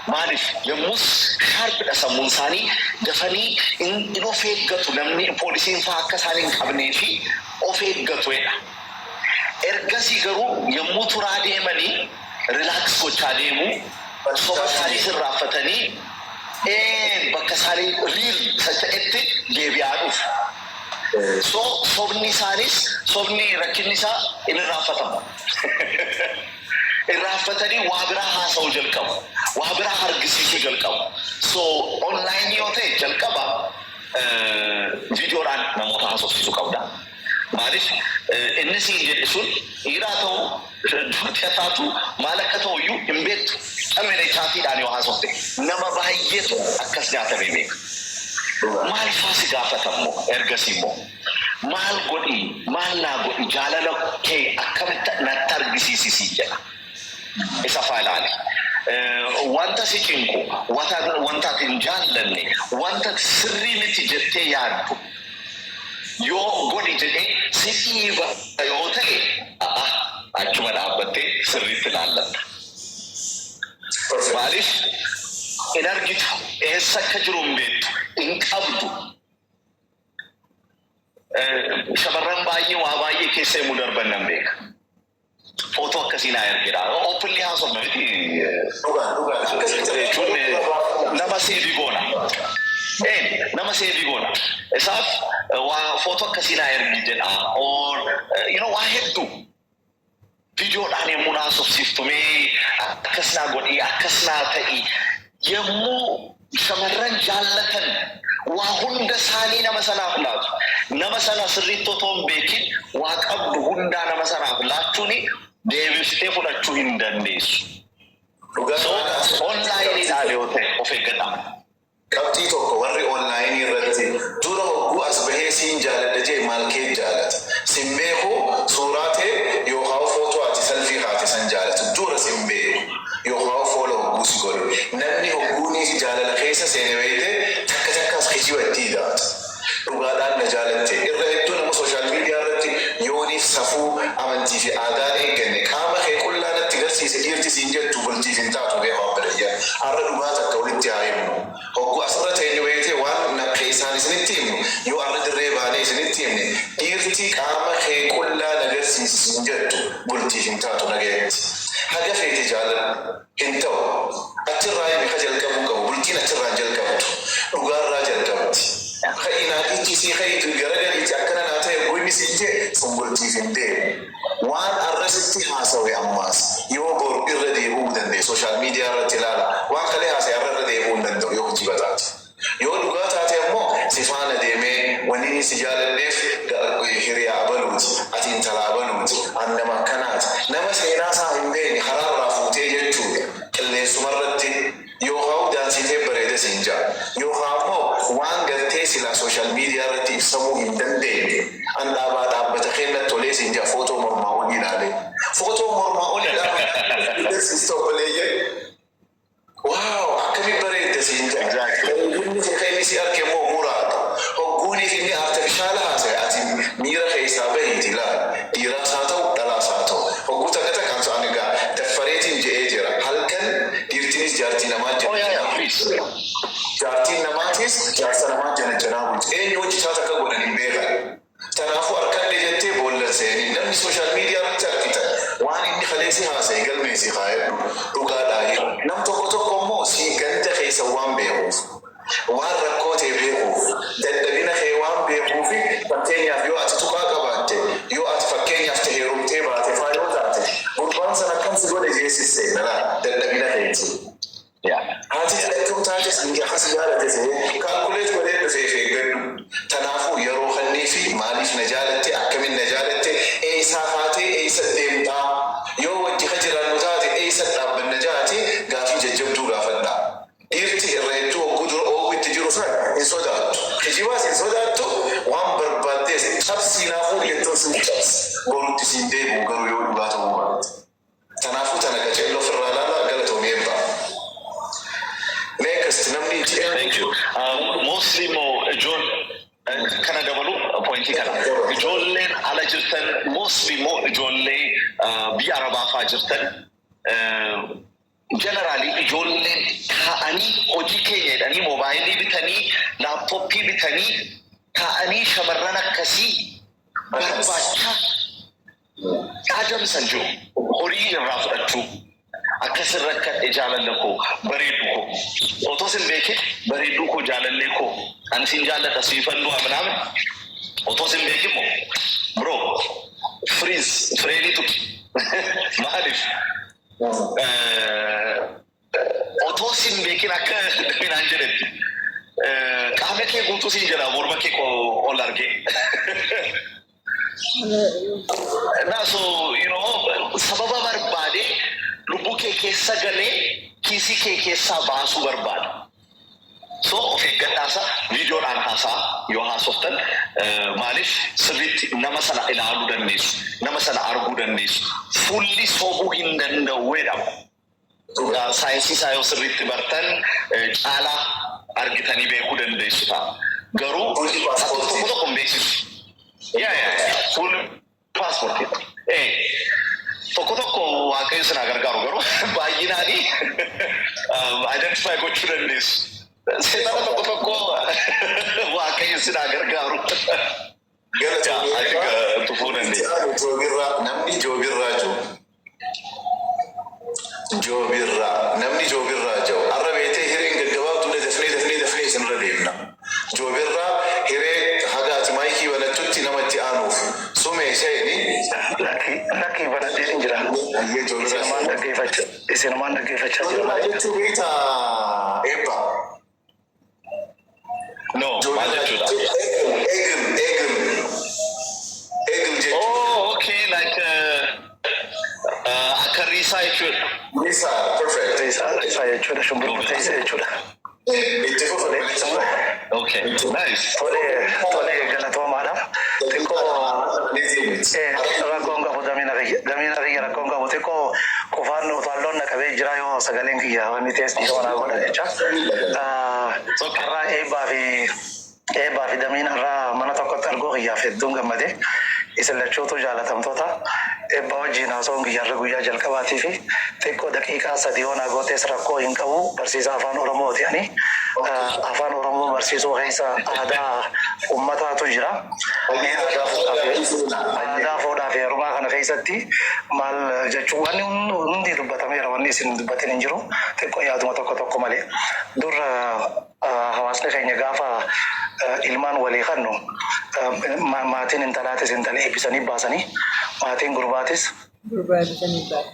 Speaker 1: Maaliif? Yommus sharpidha sammuun isaanii, dafanii in of eeggatu, namni poolisiin fa'aa akka isaan hin qabnee fi of eeggatuedha. Ergasii garuu yommuu turaa deemanii relax gochaa deemu, soba isaanii sirraaffatanii bakka isaanii real isa ta'etti deebi'aa dhufu. So sobni isaanis, sobni rakkinni isaa in irraanfatama. Irraanfatanii waa biraa haasa'uu jalqabu. Waa biraa argisiisuu jalqabu. So online yoo ta'e jalqaba viidiyoodhaan namoota haasofsiisuu qabda. Maaliif, inni siin jedhe sun dhiiraa ta'u, dubartii haa taatu, maal akka ta'u iyyuu hin beektu. Calmee chatiidhaan yoo haasofte nama baay'eetu akkas nyaatamee beeka. Maal faa si gaafatammoo? Ergasii immoo maal godhi, maal naa godhi, jaalala kee akkamitti natti argisiisi siin jedha. Isa faa ilaali. Wanta si cinqu, wanta ati hin jaallanne, wanta sirrii miti jettee yaaddu yoo godhi jedhee si dhiiba yoo ta'e, achuma dhaabbattee sirriitti ilaallatta. Maaliif, hin argitu, eessa akka jiru hin beektu, hin qabdu. Shamarran baay'ee waa baay'ee keessa yommuu darban nan beeka. Footoo akkasii naa ergedha. Openly haasofna miti.
Speaker 2: Dhugaa, dhugaa.
Speaker 1: Jechuun nama save goona. Nama save goona. Isaaf waa footoo akkasii naa ergi jedha. Or waa hedduu. Viidiyoodhaan yommuu na haasofsiiftumee, akkas naa godhi, akkas naa ta'i. Yommuu shamarran jaallatan waa hunda isaanii nama sanaaf laatu. Nama sana sirriitti otoo hin beekin waa qabdu hundaa nama sanaaf laachuun deebistee fudhachuu hin dandeessu.
Speaker 2: Dhugaa.
Speaker 1: So onlineiidhaan yoo ta'e of eeggadhaa.
Speaker 2: Qabxii tokko, warri onlineii irratti dura hogguu as bahee siin jaaladha jee, maal kee jaalata? Sin beeku, suuraa ta'e yookaan footoo ati selfie kaate san jaalatu. Dura sin beeku yookaan follow hogguu si godhu. Namni hogguunii jaalala keessa seene beeyte, takka takkaas kijiba itti hidhaata. Dhugaadhaan na jaalatte, irra hedduu nama social media irratti yooniif safuu, amantii fi aadaan eegganne, qaama kee qullaa natti garsiise dhiirti siin jettu, bultiif hin taatu, beeku abbalayyaa. Har'a dhugaa takka walitti haa himnu. Hogguu asirra teenyu beeyte, waan na keessaan isinitti himnu yoo har'a dirree baanee isinitti himne, dhiirti qaama kee qullaa na garsiise siin jettu bultiif hin taatu nagayetti. Haga feete jaaladhu, hin ta'u. Achirraa himi ka jalqabuu qabu, bultiin achirraa hin jalqabdu. Dhugaarraa jalqabdi. Ka'inaa iccisii ka'itu garagaliiti akkana naa ta'e goonni siin jee, sun bultiif hin deemu. Waan arrasitti haasawe ammaas yoo boru irra deebi'uu danda'e social media irratti ilaala. Waan kalee haasa'e har'a irra deebi'uu hin danda'u yoo hojii bataate. Yoo dhugaa taate ammoo si faana deemee, wanni inni si jaaladheef hiriyaa abaluuti, ati intala abaluuti, an nama akkanaati. Nama seenaa isaa hin beekne karaarraa fuutee jechuudha. Qilleensumarratti yookaan daansitee bareeda siin jaa. Yookaan ammoo waan gartee silaa social media irratti ibsamuu hin dandeenye. An dhaabaa dhaabbata keenyatti tolee siin jaa, footoo mormaa olii ilaalee. Footoo mormaa olii ilaalee obboleeyye. Wow, akkami bareedda siin jaa. Bareedinni kun kan inni si arge immoo muraadha. Hogguuniif inni artificial haasa'e, ati miira keessaa bahiiti ilaali. Dhiiraas haa ta'u, dhalaas haa ta'u. Hogguu takka takkaan so ani gaa daffareetiin je'ee jira. Halkan dhiirtinis jaartii namaa
Speaker 1: Oh, yeah, please.
Speaker 2: Jaartiin namaatis jaarsa namaa jala jalaa bulti. Eenyu hojjechaa takka godhan hin beekan. Kanaafuu harkadhe jettee boolla seenii namni social media irratti argitan waan inni kaleessi haasa'e galmeessi kaayadhu, dhugaadhaa. Nam tokko tokko immoo si ganda keessa waan beekuuf, waan rakkoo ta'e beekuuf, dadhabina kee waan beekuuf, fakkeenyaaf yoo ati tuqaa qabaatte, yoo ati fakkeenyaaf ta'e heerumtee baate faa yoo taate, gurbaan sana akkam si godhe jeessisse nala dadhabina keeti. Haati akkam taate siin akkas jaalate ta'ee calculate godhee dhufee fi eeggadhu. Kanaafuu yeroo kannii fi maaliif na jaalatte, akkamiin na jaalatte, eessaa kaatee eessa deemtaa, yoo wajji ka jiraannu taate eessa dhaabbanna jaati, gaafii jajjabduu gaafadha. Dhiirti irra hedduu hogguu dura ooguu itti jiru san hin sodaattu. Kijibaas hin sodaattu, waan barbaaddees cabsii naafuu jettuun sin cabsi. Borutti siin deebi'u garuu yoo dhugaa ta'uu baate. Kanaafuu tana qaceelloo ofirraa ilaalaa, galatoomii eebbaa. Next, namni ji'a.
Speaker 1: Thank you. Mostly immoo ijoon kana dabalu, pointii kana. Ijoolleen ala jirtan, mostly immoo ijoollee biyya Arabaa faa jirtan, generally ijoolleen taa'anii hojii keenya jedhanii moobaayilii bitanii, laptopii bitanii, taa'anii shamarran akkasii barbaacha adamsan jiru. Horii irraa fudhachuu. Akkasin rakkadhe, jaalalla koo, bareedduu koo. Otoo sin beekin, bareedduu koo, jaalallee koo. Ani sin jaalladha, siifan du'a minaamin. Otoo sin beekin moo bro, freeze fireenii tuqi. Maaliif? Otoo sin beekin akka minaan jedhetti. Qaama kee guutuu sin jedha, morma kee ol argee. Na so sababa barbaade lubbuu kee keessa galee kiisii kee keessaa baasuu barbaada. So of eeggadhaasa, viidiyoodhaan haasaa yoo haasoftan, maaliif sirriitti nama sana ilaaluu dandeessu, nama sana arguu dandeessu. Fuulli sobuu hin danda'u jedhama. Saayinsii isaa yoo sirriitti bartan caalaa argitanii beekuu dandeessu ta'a. Garuu
Speaker 2: Fuulli paaspoortii.
Speaker 1: tokko tokko hin beeksisu. Yaa, fuulli paaspoortii. Tokko tokko Waaqayyo sinaa gargaaru, garuu baay'inaanii identify gochuu dandeessu. Seexana tokko tokko Waaqayyo sinaa gargaaru. Yeah, I think tufuu dandeenya.
Speaker 2: Joobirraa, namni joobirraa jiru. Joobirraa, namni joobirraa jiru. Arra beetee hireen gaggabaabduudha, dafnee dafnee dafnee isinirra deemna. Joobirraa, hiree haga ati maayikii banattutti namatti aanuuf. Sumee seeni.
Speaker 5: Lakki, lakki, banadheen hin jira.
Speaker 2: Joobirraa.
Speaker 5: Isinumaan dhaggeeffachaa jira
Speaker 2: Joobirraa
Speaker 5: malee.
Speaker 2: jechuun beektaa, Eebba?
Speaker 1: No, maal jechuudha?
Speaker 2: Eagle, eagle. Eagle jechuudha.
Speaker 1: Oh, okay, like akka riisaa jechuudha.
Speaker 2: Lisa, perfect.
Speaker 5: Risaa, risaa jechuudha, shumburbuteessa jechuudha.
Speaker 2: Itti fufa.
Speaker 1: Okay, nice.
Speaker 5: Tole, tole, galatoomaadha. Xiqqoo rakkoon qabu, damina kiyya rakkoon qabu, xiqqoo qufaan utaalloon na qabee jira, yoo sagaleen kiyya wanni ta'es dhiisa manaa godha jecha. Har'aa eebbaa fi damiin har'aa mana tokkotti arguu kiyyaaf hedduun gammade. Isin lachuutu jaalatamtoota. Eebbaa wajjin haasa'uun kiyyaarra guyyaa jalqabaatii fi xiqqoo daqiiqaa 3 yoo naa gootees rakkoo hin qabu. Barsiisaa afaan Oromooti ani. Afaan Oromoo barsiisuu keessa aadaa ummataatu jira. Aadaa fuudhaa fi heerumaa kana keessatti maal jechuun, wanni hundi dubbatameera, wanni isin dubbatin hin jiru, xiqqoo yaaduma tokko tokko malee. Dur hawaasni keenya gaafa ilmaan walii kannu, maatiin intalaatis intala eebbisanii baasanii, maatiin gurbaatis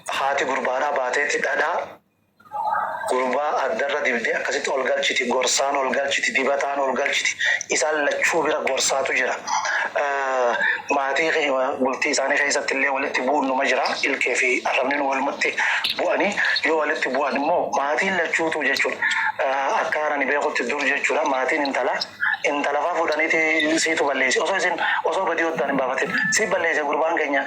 Speaker 5: haati gurbaadhaa baateetti dhadhaa gurbaa addarra dibdee akkasitti ol galchiti, gorsaan ol galchiti, dibataan ol galchiti, isaan lachuu bira gorsaatu jira. Maatii bultii isaanii keessatti illee walitti bu'uun numa jira. Ilkee fi arrabni walumatti bu'anii, yoo walitti bu'an immoo maatiin lachuutu jechuudha. Akka ani beekutti dur jechuudha, maatiin intala intala faa fuudhaniiti siitu balleesse, osoo isin osoo badii hoddaan hin baafatin, si balleesse, gurbaan keenya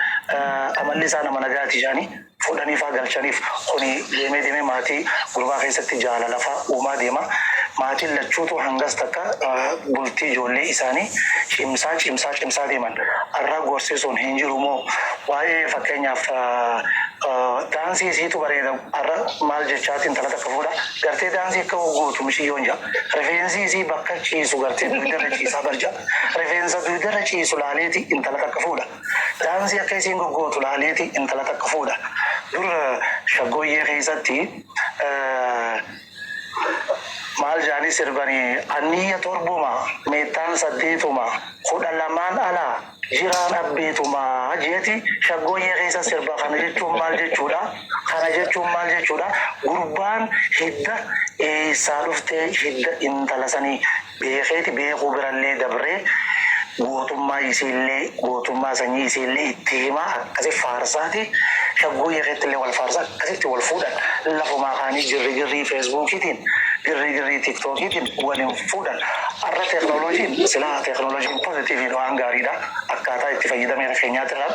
Speaker 5: amalli isaa nama nagaati jedhanii fuudhanii faa galchaniif. Kuni deemee deemee maatii gurbaa keessatti jaalala faa uumaa deema. Maatiin lachuutu hangas takka bultii ijoollee isaanii cimsaa cimsaa cimsaa deeman. Har'a gorsisuun hin jiru moo? Waa'ee fakkeenyaaf daansii isiitu bareeda. Har'a maal jechaati intala takka fuudha, gartee daansii akka gootu mishiyyoon jaa, rifeensi isii bakka ciisu gartee dugdarra ciisaa barja, rifeensa dugdarra ciisu laaleeti intala takka fuudha, daansii akka isiin goggootu laaleeti intala takka fuudha. Dur shaggooyyee keessatti maal jaanii sirbanii? Anniyya torbuma, meettaan saddeetuma, 12n alaa jiraan abbeetuma jeeti shaggooyyee keessa sirba. Kana jechuun maal jechuudha? Kana jechuun maal jechuudha? Gurbaan hidda eessaa dhuftee, hidda intala sanii beekeeti, beekuu birallee dabree gootummaa isiillee, gootummaa sanyii isiillee itti himaa, akkasi faarsaati, shaggooyyee keessatti illee wal faarsaa, akkasitti wal fuudhan. Lafumaa kaanii girri girrii feesbuukiitiin, girri girrii tiktookiitiin waliin fuudhan. Har'a teeknooloojiin, silaa teeknooloojiin positive, waan gaariidha, akkaataa itti fayyadamee keenyaatirraa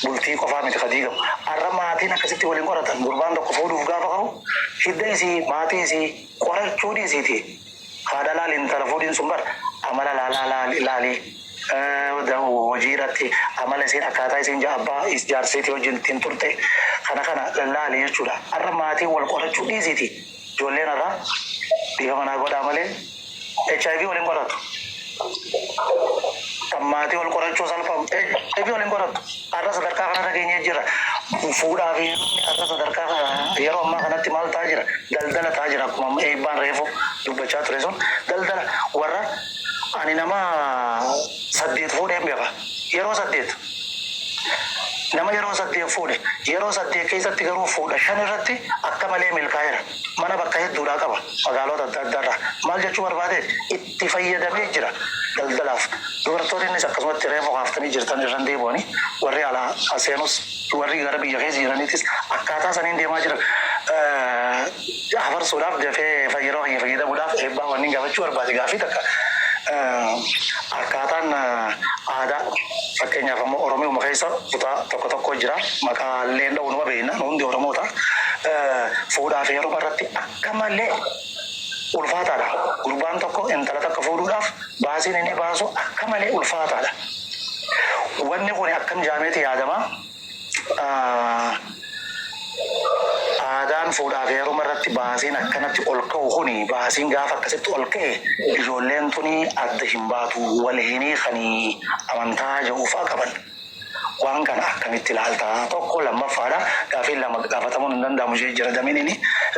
Speaker 5: bultii qofaa miti ka diigamu. Har'a maatiin akkasitti waliin qoratan. Gurbaan tokko fuudhuuf gaafa ka'u hidda isii, maatii isii qorachuun isiiti. Haadha laali, intala fuudhiin sun bar amala laalaa laalii, hojii irratti amala isiin, akkaataa isiin abbaa jaarseetii wajjin ittiin turte kana kana laali jechuudha. Har'a maatiin wal qorachuu dhiisiiti. Ijoolleen har'a, dhiifa manaa godhaa malee, HIV waliin qoratu. Kan maatii wal qorachuu salphamu HIV waliin qoratu. Har'a sadarkaa kanarra geenyee jira. Fuudhaa fi har'a sadarkaa yeroo ammaa kanatti maal ta'aa jira? Daldala ta'aa jira. Akkuma amma eebbaan reefu dubbachaa ture sun daldala warra. Ani nama saddeet fuudheen beeka. Yeroo saddeet. Nama yeroo saddeet fuudhe, yeroo saddeet keessatti garuu fuudha shan irratti akka malee milkaa'eera. Mana bakka hedduudhaa qaba, magaalota adda addaarraa. Maal jechuu barbaade? Itti fayyadamee jira daldalaaf. Dubartoonnis akkasumatti reefu kaaftanii jirtan irra deebi'anii, warri alaa seenus, warri gara biyya keessa jiraniitis akkaataa saniin deemaa jiran. Hafarsuudhaaf dafee yeroo kiyya fayyadamuudhaaf, eebbaa wanni gaafachuu barbaade gaafii takka. Akkaataan aadaa, fakkeenyaaf ammoo Oromiyaa keessa kutaa tokko tokko jira, maqaalee dha'uu numa beekna, hundi Oromoota, fuudhaa fi heeruma irratti akka malee ulfaataadha. Gurbaan tokko intala takka fuudhuudhaaf baasiin inni baasu akka malee ulfaataadha. Wanni kun akkam jaameeti yaadama? Aadaan fuudhaa fi heeruma irratti baasiin Baasiin akkanatti ol ka'u kuni, baasiin gaafa akkasitti ol ka'e ijoolleen tuni adda hin baatu, wal hinii kanii amantaa jedhuufaa qaban. Waan kana akkamitti ilaaltaa? Tokko lammaffaadha. Gaafiin lama gaafatamuun hin danda'amu jee jira dameen.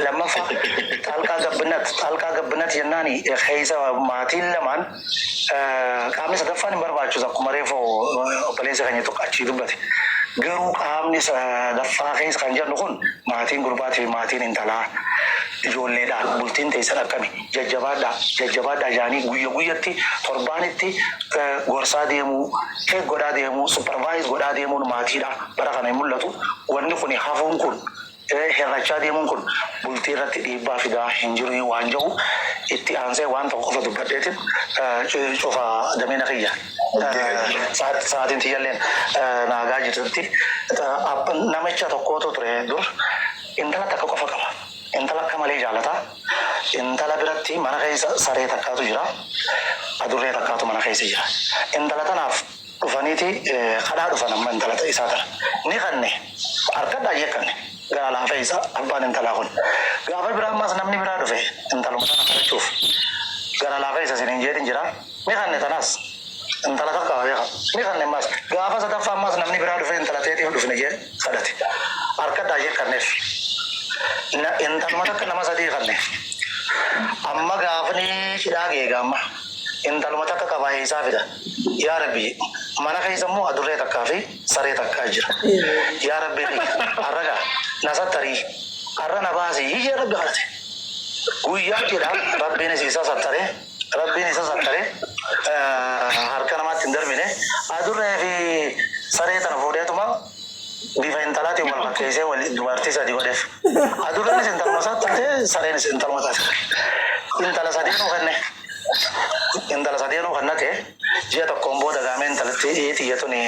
Speaker 5: Lammaffaa, ጣልቃ ገብነት, ጣልቃ ገብነት jennaani keessa maatiin lamaan qaamni sadaffaan hin barbaachisu, akkuma reefu obboleessa keenya tokko achii dubbate. Garuu qaamni sadaffaa keessa kan jennu kun maatiin gurbaatii fi maatiin intalaa ijoolleedhaan bultiin teessan akkami, jajjabaadhaa jajjabaadhaa jaanii guyya guyyatti, torbaanitti gorsaa deemuu, check godhaa deemuu, supervise godhaa deemuun maatiidha. Bara kana hin mul'atu. Wanni kun hafuun kun, hir'achaa deemuun kun bultii irratti dhiibbaa fidaa hin jiru waan jedhu itti aansee waan tokko qofa dubbadheetiin cufa dameena kiyya. Sa'aatiin tiyyalleen naagaa jirtutti, namicha tokkotu ture dur, intala takka qofa qaba. Intala akka malee jaalata. Intala biratti mana keessa saree takkaatu jira. Adurree takkaatu mana keessa jira. Intala tanaaf dhufaniiti kadhaa dhufan. Amma intala isaa tana. Ni kanne, harkadhaa jee kanne, gara laafa isaa abbaan intalaa kun. Gaafa biraa ammas namni biraa dhufe intaluma tana kadhachuuf. Gara laafa isa siniin jeetin jira. Ni kanne tanaas. Intala takka beeka. Ni kanne ammas. Gaafa sadaffaa ammas namni biraa dhufe, intala teetiif dhufne jee kadhate. Harkadhaa jee kanneef. Intaluma takka nama sadii kanne. Amma gaafni cidhaa geega, amma intaluma takka qabaa, isaa fida? Yaa Rabbi, mana keessa immoo adurree takkaa fi saree takkaa jira. Yaa Rabbi, har'a na sattarii, har'a na baasii ijee Rabbi kadhate. Guyyaa cidhaa Rabbiinis isa sattaree, Rabbiin isa sattaree, harka namaatti hin darbine. Adurree fi saree tana fuudheetuma bifa intalaatiin wal fakkeessee wal dubartii sadi godheef. Adurreenis intaluma isaa taate, sareenis intaluma taate. Intala sadeenuu kenne. Intala sadeenuu kennate. Ji'a tokkoon booda gaamee intalatti xiyya tuni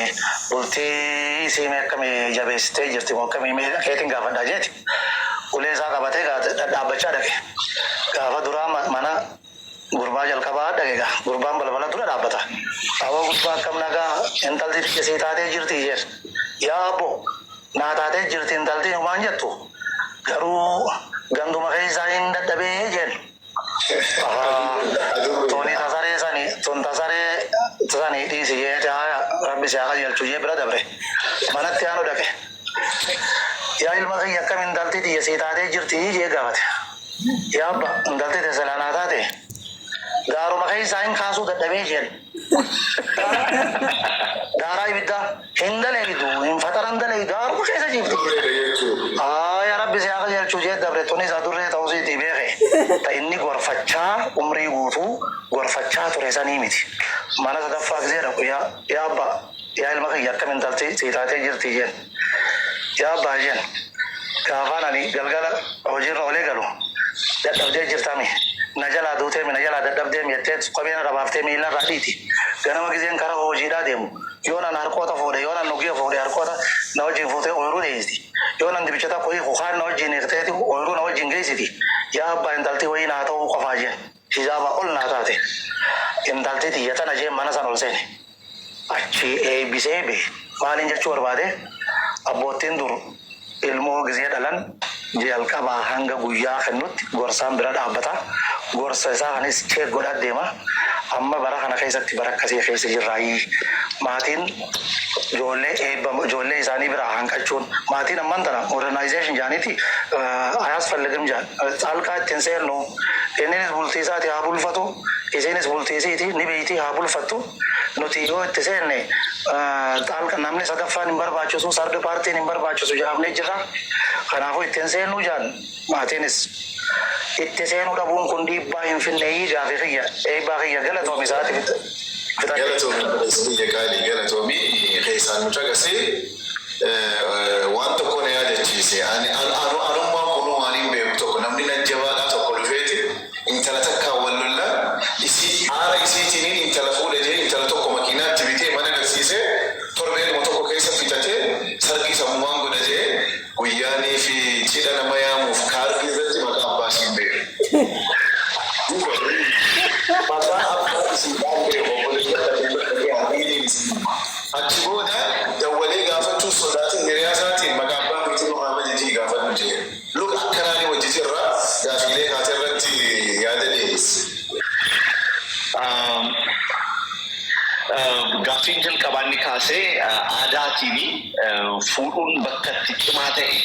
Speaker 5: bultii isii mee akkamii jabeessitee jirti moo akkamii, mee keetiin gaafadhaa jeeti. Ulee isaa qabatee dhaabbachaa dhaqe. Gaafa duraa mana gurbaa jalqabaa dhaqe gaa, gurbaan balbala dura dhaabbata. "Aboo gurbaa, akkam nagaa? Intalti xiyya sii taatee jirti?" jeen. "Yaa abbo, naa taatee jirti intalti waan jettu, garuu ganduma keessaa hin dadhabee" jeen. "Tuni tasaree sani, tun tasaree sani dhiisi" jeete. "Haya, Rabbi si haa qajeelchu" jee bira dabre. Manatti aanu dhaqe. "Yaa ilma kiyya, akkam, intalti xiyya sii taatee jirti?" jee gaafate. "Yaa abba, intalti teessalaa naa taate, gaaruma keessaa hin kaasuu dadhabee" jeen. "Daaraa ibiddaa hin daleeydu, hin faxaran daleeydu, gaaruma keessa ciifti." "Yaa Rabbi si haa qajeelchu" jee dabre. Tunis adurree ta'uu isiitii beeke. Ta inni gorfachaa umrii guutuu gorfachaa ture sanii miti. Mana sadaffaa gisee dhaqu, "Yaa abbaa, yaa ilma kiyya, akkam, intalti sii taatee jirti?" jeen. "Yaa abbaa," jeen, "gaafaan ani galgala hojiirra olee galu dadhabdee jirtami. Na jalaa duutee, na jalaa dadhabdee jettee kophee na baaftee miila irraa dhiiti. Ganama giseen karaa hojiidhaa deemu, yoo nan harkoota fuudhe, yoo nan nugiya fuudhe, harkoota na wajjin fuutee ooyiruu dheessiti. Yoo nan dibicha tokko hiiku, kaan na wajjin hiikteeti ooyiruu na wajjin geessiti. Yaa abbaa, intalti wayii naa ta'uu qofaa" jeen. "Hijaaba ol naa taate. Intalti tiyya tana" jeen mana san ol seene. Achi eebbisee bee. Maaliin jechuu barbaade, abboottiin dur ilmoo gizee dhalan jalqabaa hanga guyyaa kennutti gorsaan bira dhaabbata. Gorsa isaa kanis check godhaa deema. Amma bara kana keessatti, bara akkasii keessa jirraayii, maatiin ijoollee eebba ijoollee isaanii biraa hanqachuun, maatiin amman tana modernization jaaniiti አያስፈልግም jaan, ጣልቃ ittiin seennu, inninis bultii isaati haa bulfatu, isiinis bultii isiiti ni beeyti haa bulfattu, nuti yoo itti seenne ጣልቃ namni sadaffaan hin barbaachisu, third partyn hin barbaachisu jaamnee jirra, kanaafuu ittiin seennu jaan. Maatiinis itti seenuu dhabuun kun dhiibbaa hin finne? Gaafii kiyya, eebbaa kiyya, galatoomi, isaati fixadhe.
Speaker 2: Galatoomii, biyya qaalii, galatoomii. Keessaan nu caqasee waan tokko na yaadachiise. Ani anummaan kunuu waan hin beeku tokko, namni najjabaadhaa tokko dhufeeti intala takkaan wal lollaan isii aara isiitiin intala fuudha jee, intala tokko makiinaatti bitee mana agarsiisee, torbeedhuma tokko keessa fitatee, sargii sammumaan godha jee, guyyaanii fi cidha nama yaamuuf kaardii irratti maqaa abbaa isiin beeku. Maqaa abbaa isiidhaan beeku, obboleessa. Achi booda dawwalee gaafachuu sodaatin, hiriyaa isaatiin maqaa abbaa keetii nurraa majijii gaafadhu jee. Look, akkanaani hojjetirraa gaafiilee.
Speaker 1: Gaaffiin jalqabaa inni kaasee aadaatiin fuudhuun bakka itti cimaa ta'e,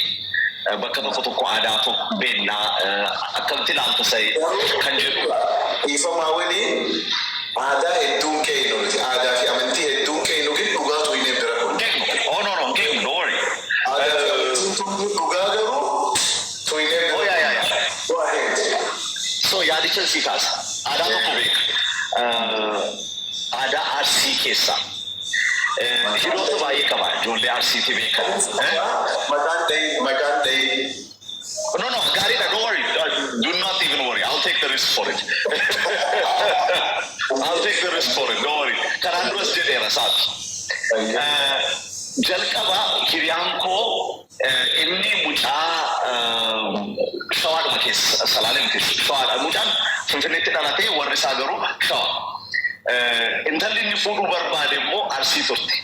Speaker 1: bakka tokko tokko aadaa tokko beennaa, akkamitti ilaalta sa'e kan jedhu.
Speaker 2: Dhiifamaa waliin, aadaa hedduun keeynu nuti, aadaa fi amantii hedduun keeynu, gin dhugaatu hin bira kun.
Speaker 1: Oh, no, no, don't worry.
Speaker 2: Aadaa fi amantiin tun dhugaa garuu tuyinee bira.
Speaker 1: Oh, yeah.
Speaker 2: Go ahead.
Speaker 1: So yaadicha sii kaasa. Aadaa tokko beeka. Aadaa Arsii keessaa. Hiriyoota baay'ee qaba. Ijoollee Arsiiti beekan.
Speaker 2: Maqaan dhahi, maqaan dhahi.
Speaker 1: No, gaariidha. Don't worry. Do not even worry. I'll take the risk for it. I'll take the risk for it. Don't worry. Kanaan duras jedheera isaati. Jalqaba hiriyaan koo inni mucaa Shawaadhuma keessa, Salaalee miti, Shawaadha. Mucaan Finfinneetti dhalatee, warri isaa garuu Shawaa. Intalli inni fuudhuu barbaade immoo Arsii turte.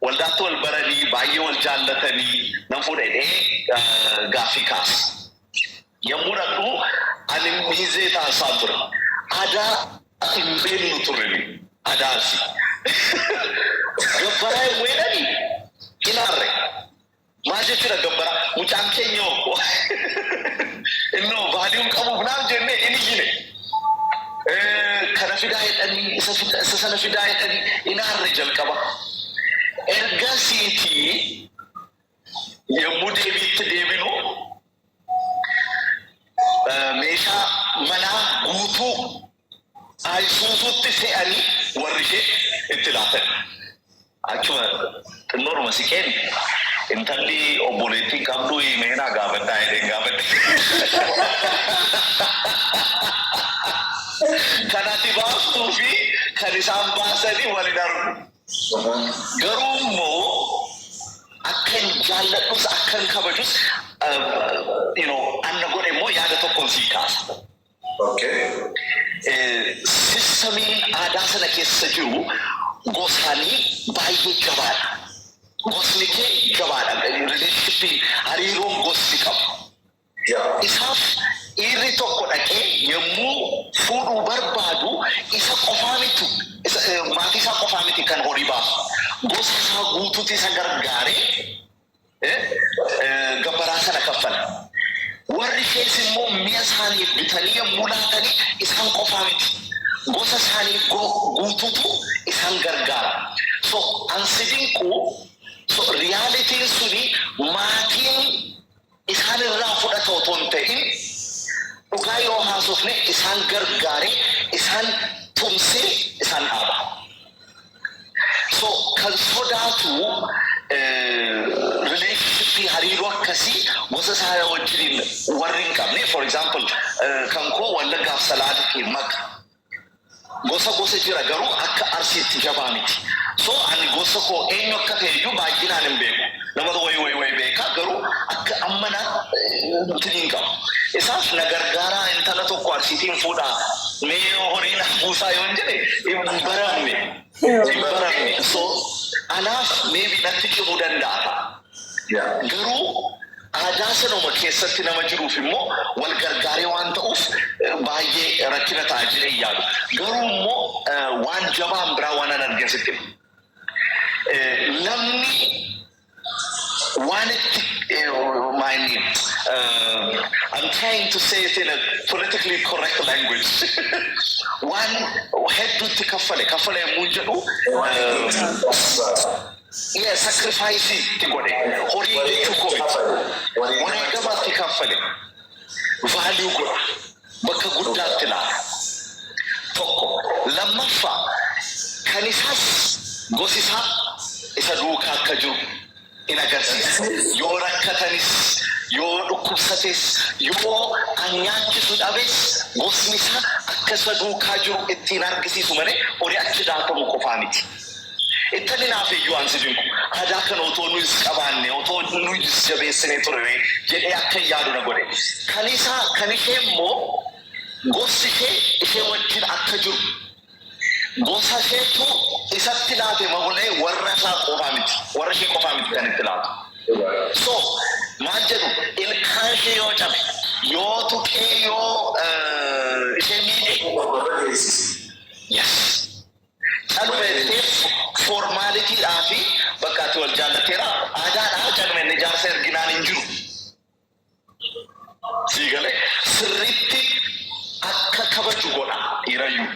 Speaker 1: Waldaatti wal baranii, baay'ee wal jaallatanii, nan fuudha jedhee gaaffii kaasa. Yommuu dhaqnu ani miizee taasisaa ture. Aadaa hin beeknu turre nuyi. Aadaa Arsii. Gabbaraa hin weedhanii hin aarre. Maal jechuudha gabbaraa? Mucaan keenya innoo baadiyuun qabuuf naaf jennee inni iyyine. Kana fidaa jedhanii, isa sana fidaa jedhanii, hin aarre jalqaba. Ergasiitii yommuu deebiitti deebinu meeshaa manaa guutuu Ayisuusuutti fe'anii warri ishee itti laatan. Achuma xinnoodhuma siqeen, "Intalli obboleettiin qabdu meenaa gaafadhaa," jedheen gaafadhe. Kan ati baastuu fi kan isaan baasanii wal hin argu. Garuu immoo akkan jaalladhus, akkan kabajus, anna godhe immoo yaada tokkoon sii kaasa. Systemiin aadaa sana keessa jiru gosaanii baay'ee jabaadha. Gosni kee jabaadha. Relationshipii, hariiroon gosni qabu. Isaaf dhiirri tokko dhaqee yommuu fuudhuu barbaadu isa qofaa miti, maatii isaa qofaa miti kan horii baasu. Gosa isaa guutuutu isa gargaaree gabbaraa sana kaffala. Warri ishees immoo mi'a isaaniif bitanii yommuu laatanii isaan qofaa miti. Gosa isaanii guutuutu isaan gargaara. So ansi dinqu, so realityn suni maatiin isaan irraa fudhata otoo hin ta'in, dhugaa yoo haasofne, isaan gargaaree, isaan tumsee isaan dhaaba. So kan sodaatu relationshipii, hariiroo akkasii gosa isaa wajjiniin warri hin qabne, for example, kan koo Wallaggaaf Salaalee maka. Gosa gosa jira, garuu akka Arsiitti jabaa miti. So ani gosa koo eenyu akka ta'e iyyuu baay'inaan hin beeku. Nama wayi wayi wayi beeka, garuu akka ammanaa hin qabu. Isaaf na gargaaraa, intala tokko Arsiitiin fuudhaa, mee horii na buusaa yoo hin jedhe, hin baramne. Hin baramne. So anaaf maybe natti cimuu danda'a ta'a. Garuu aadaa sanuma keessatti nama jiruuf immoo wal gargaaree waan ta'uuf baay'ee rakkina ta'a jedhee yaadu. Garuu immoo waan jabaan biraa waan an argin sitti hima. Namni waan itti maayini, I'm trying to say it in a politically correct language. Waan hedduutti kaffale kaffale yommuu jedhu, yeah, sacrifice itti godhe, horii jechuu koo miti. Wareegamaatti kaffale value godha, bakka guddaatti ilaala. Tokko lammaffaa, kan isaas gosi isaa isa duukaa akka jiru in agarsiisa. Yoo rakkatanis, yoo dhukkubsates, yoo an nyaachisu dhabes, gosni isaa akka isa duukaa jiru ittiin argisiisu malee horii achi daakamu qofaa miti. Ittalli naaf iyyuu ansi dinqu, aadaa kana otoo nuyis qabaanne, otoo nuyis jabeessine ture jedhee akka hin yaadu na godhe. Kan isaa, kan ishee immoo gosti ishee ishee wajjin akka jiru, gosa isheetu isatti laate malee warra isaa qofaa miti. Warra ishee qofaa miti kan itti laatu. So maal jedhu, ilkaan ishee yoo cabe, yoo tuqee, yoo ishee miidhe, yes. Caluma jettee for dhiirayyuu.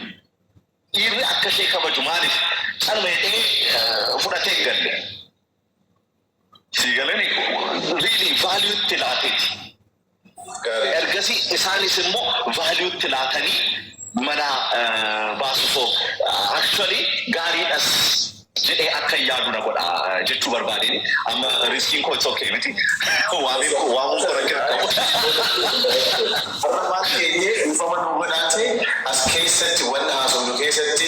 Speaker 1: Dhiirri akka ishee kabaju maaliif calma jedhee fudhatee hin galle. Si galani, really value itti laateeti. Ergasii isaanis immoo value itti laatanii mana baasu. So actually gaariidhas jedhee akka hin yaadu na godha jechuu barbaadeen. Amma riskiin koo, it's okay miti, waamiin koo waamuun koo rakkina qabu.
Speaker 2: Har'a maal keenyee, dhiifama nu godhaate, as keessatti wanna haasofnu keessatti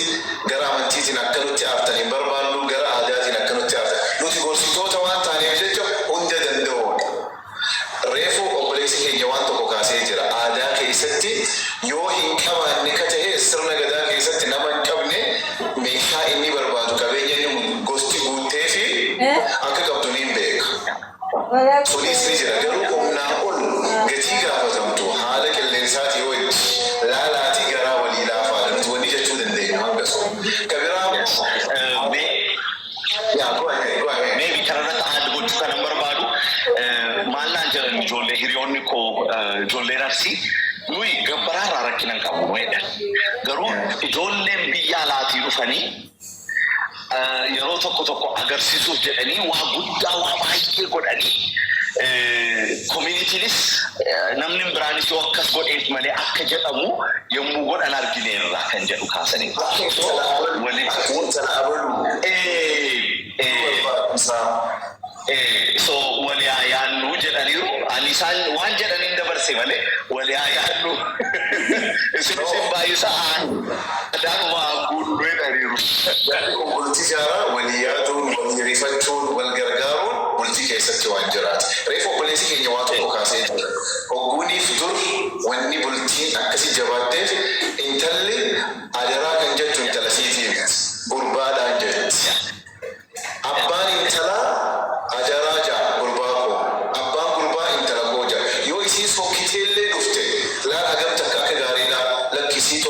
Speaker 2: gara amantiitiin akka nutti aartan hin barbaannu, gara aadaatiin akka nutti aartan. Nuti gorsitoota waan taaneef jecha hunda danda'uudha. Reefu obboleessi keenya waan tokko kaasee jira. Aadaa keessatti yoo hin qabaanne ka ta'e, sirna gadaa keessatti nama hin qabne meeshaa inni barbaadu, qabeenya inni gosti guuttee fi akka qabdu ni beeka. Sunis ni jira, garuu humnaa ol gatii gaafatamtu haala qilleensaatii wajji laalaatii garaa walii laafaadha. Nuti wanni jechuu dandeenya hanga sun. Ka biraa yaa, go ahead, go ahead.
Speaker 1: Maybe kanarratti add gochuu kanan barbaadu, maal naan jedhan ijoollee, hiriyoonni koo ijoolleen Arsii, nuyi gabbaraarraa rakkina hin qabu jedhan. Garuu ijoolleen biyya alaatii dhufanii yeroo tokko tokko agarsiisuuf jedhanii waa guddaa, waa baay'ee godhanii, communitynis namni biraanis yoo akkas godheef malee akka jedhamu yommuu godhan argineerra kan jedhu kaasanii.
Speaker 2: Akka intala abaluu barbaachisaa.
Speaker 1: So walii haa yaannu jedhaniiru. Ani isaan waan jedhaniin dabarse malee, walii haa yaannu. Isin baay'isa aadaanuma guutuu jedhaniiru.
Speaker 2: Yaadni kun bultii jaaraa walii yaaduun, walii rifachuun, wal gargaaruun bultii keessatti waan jiraati. Reefu obboleessi keenya waa tokko kaasee jira. Hogguuniif dur wanni bultiin akkasii jabaatteef, intalli adaraa kan jettu intala siitii miti. Gurbaadhaan jetti. Abbaan intalaa adaraa jaa gurbaa koo. Abbaan gurbaa intala koo jaa. Yoo isiin sokkiteellee dhufte, laal hagam takka akka gaariidha lakkisii.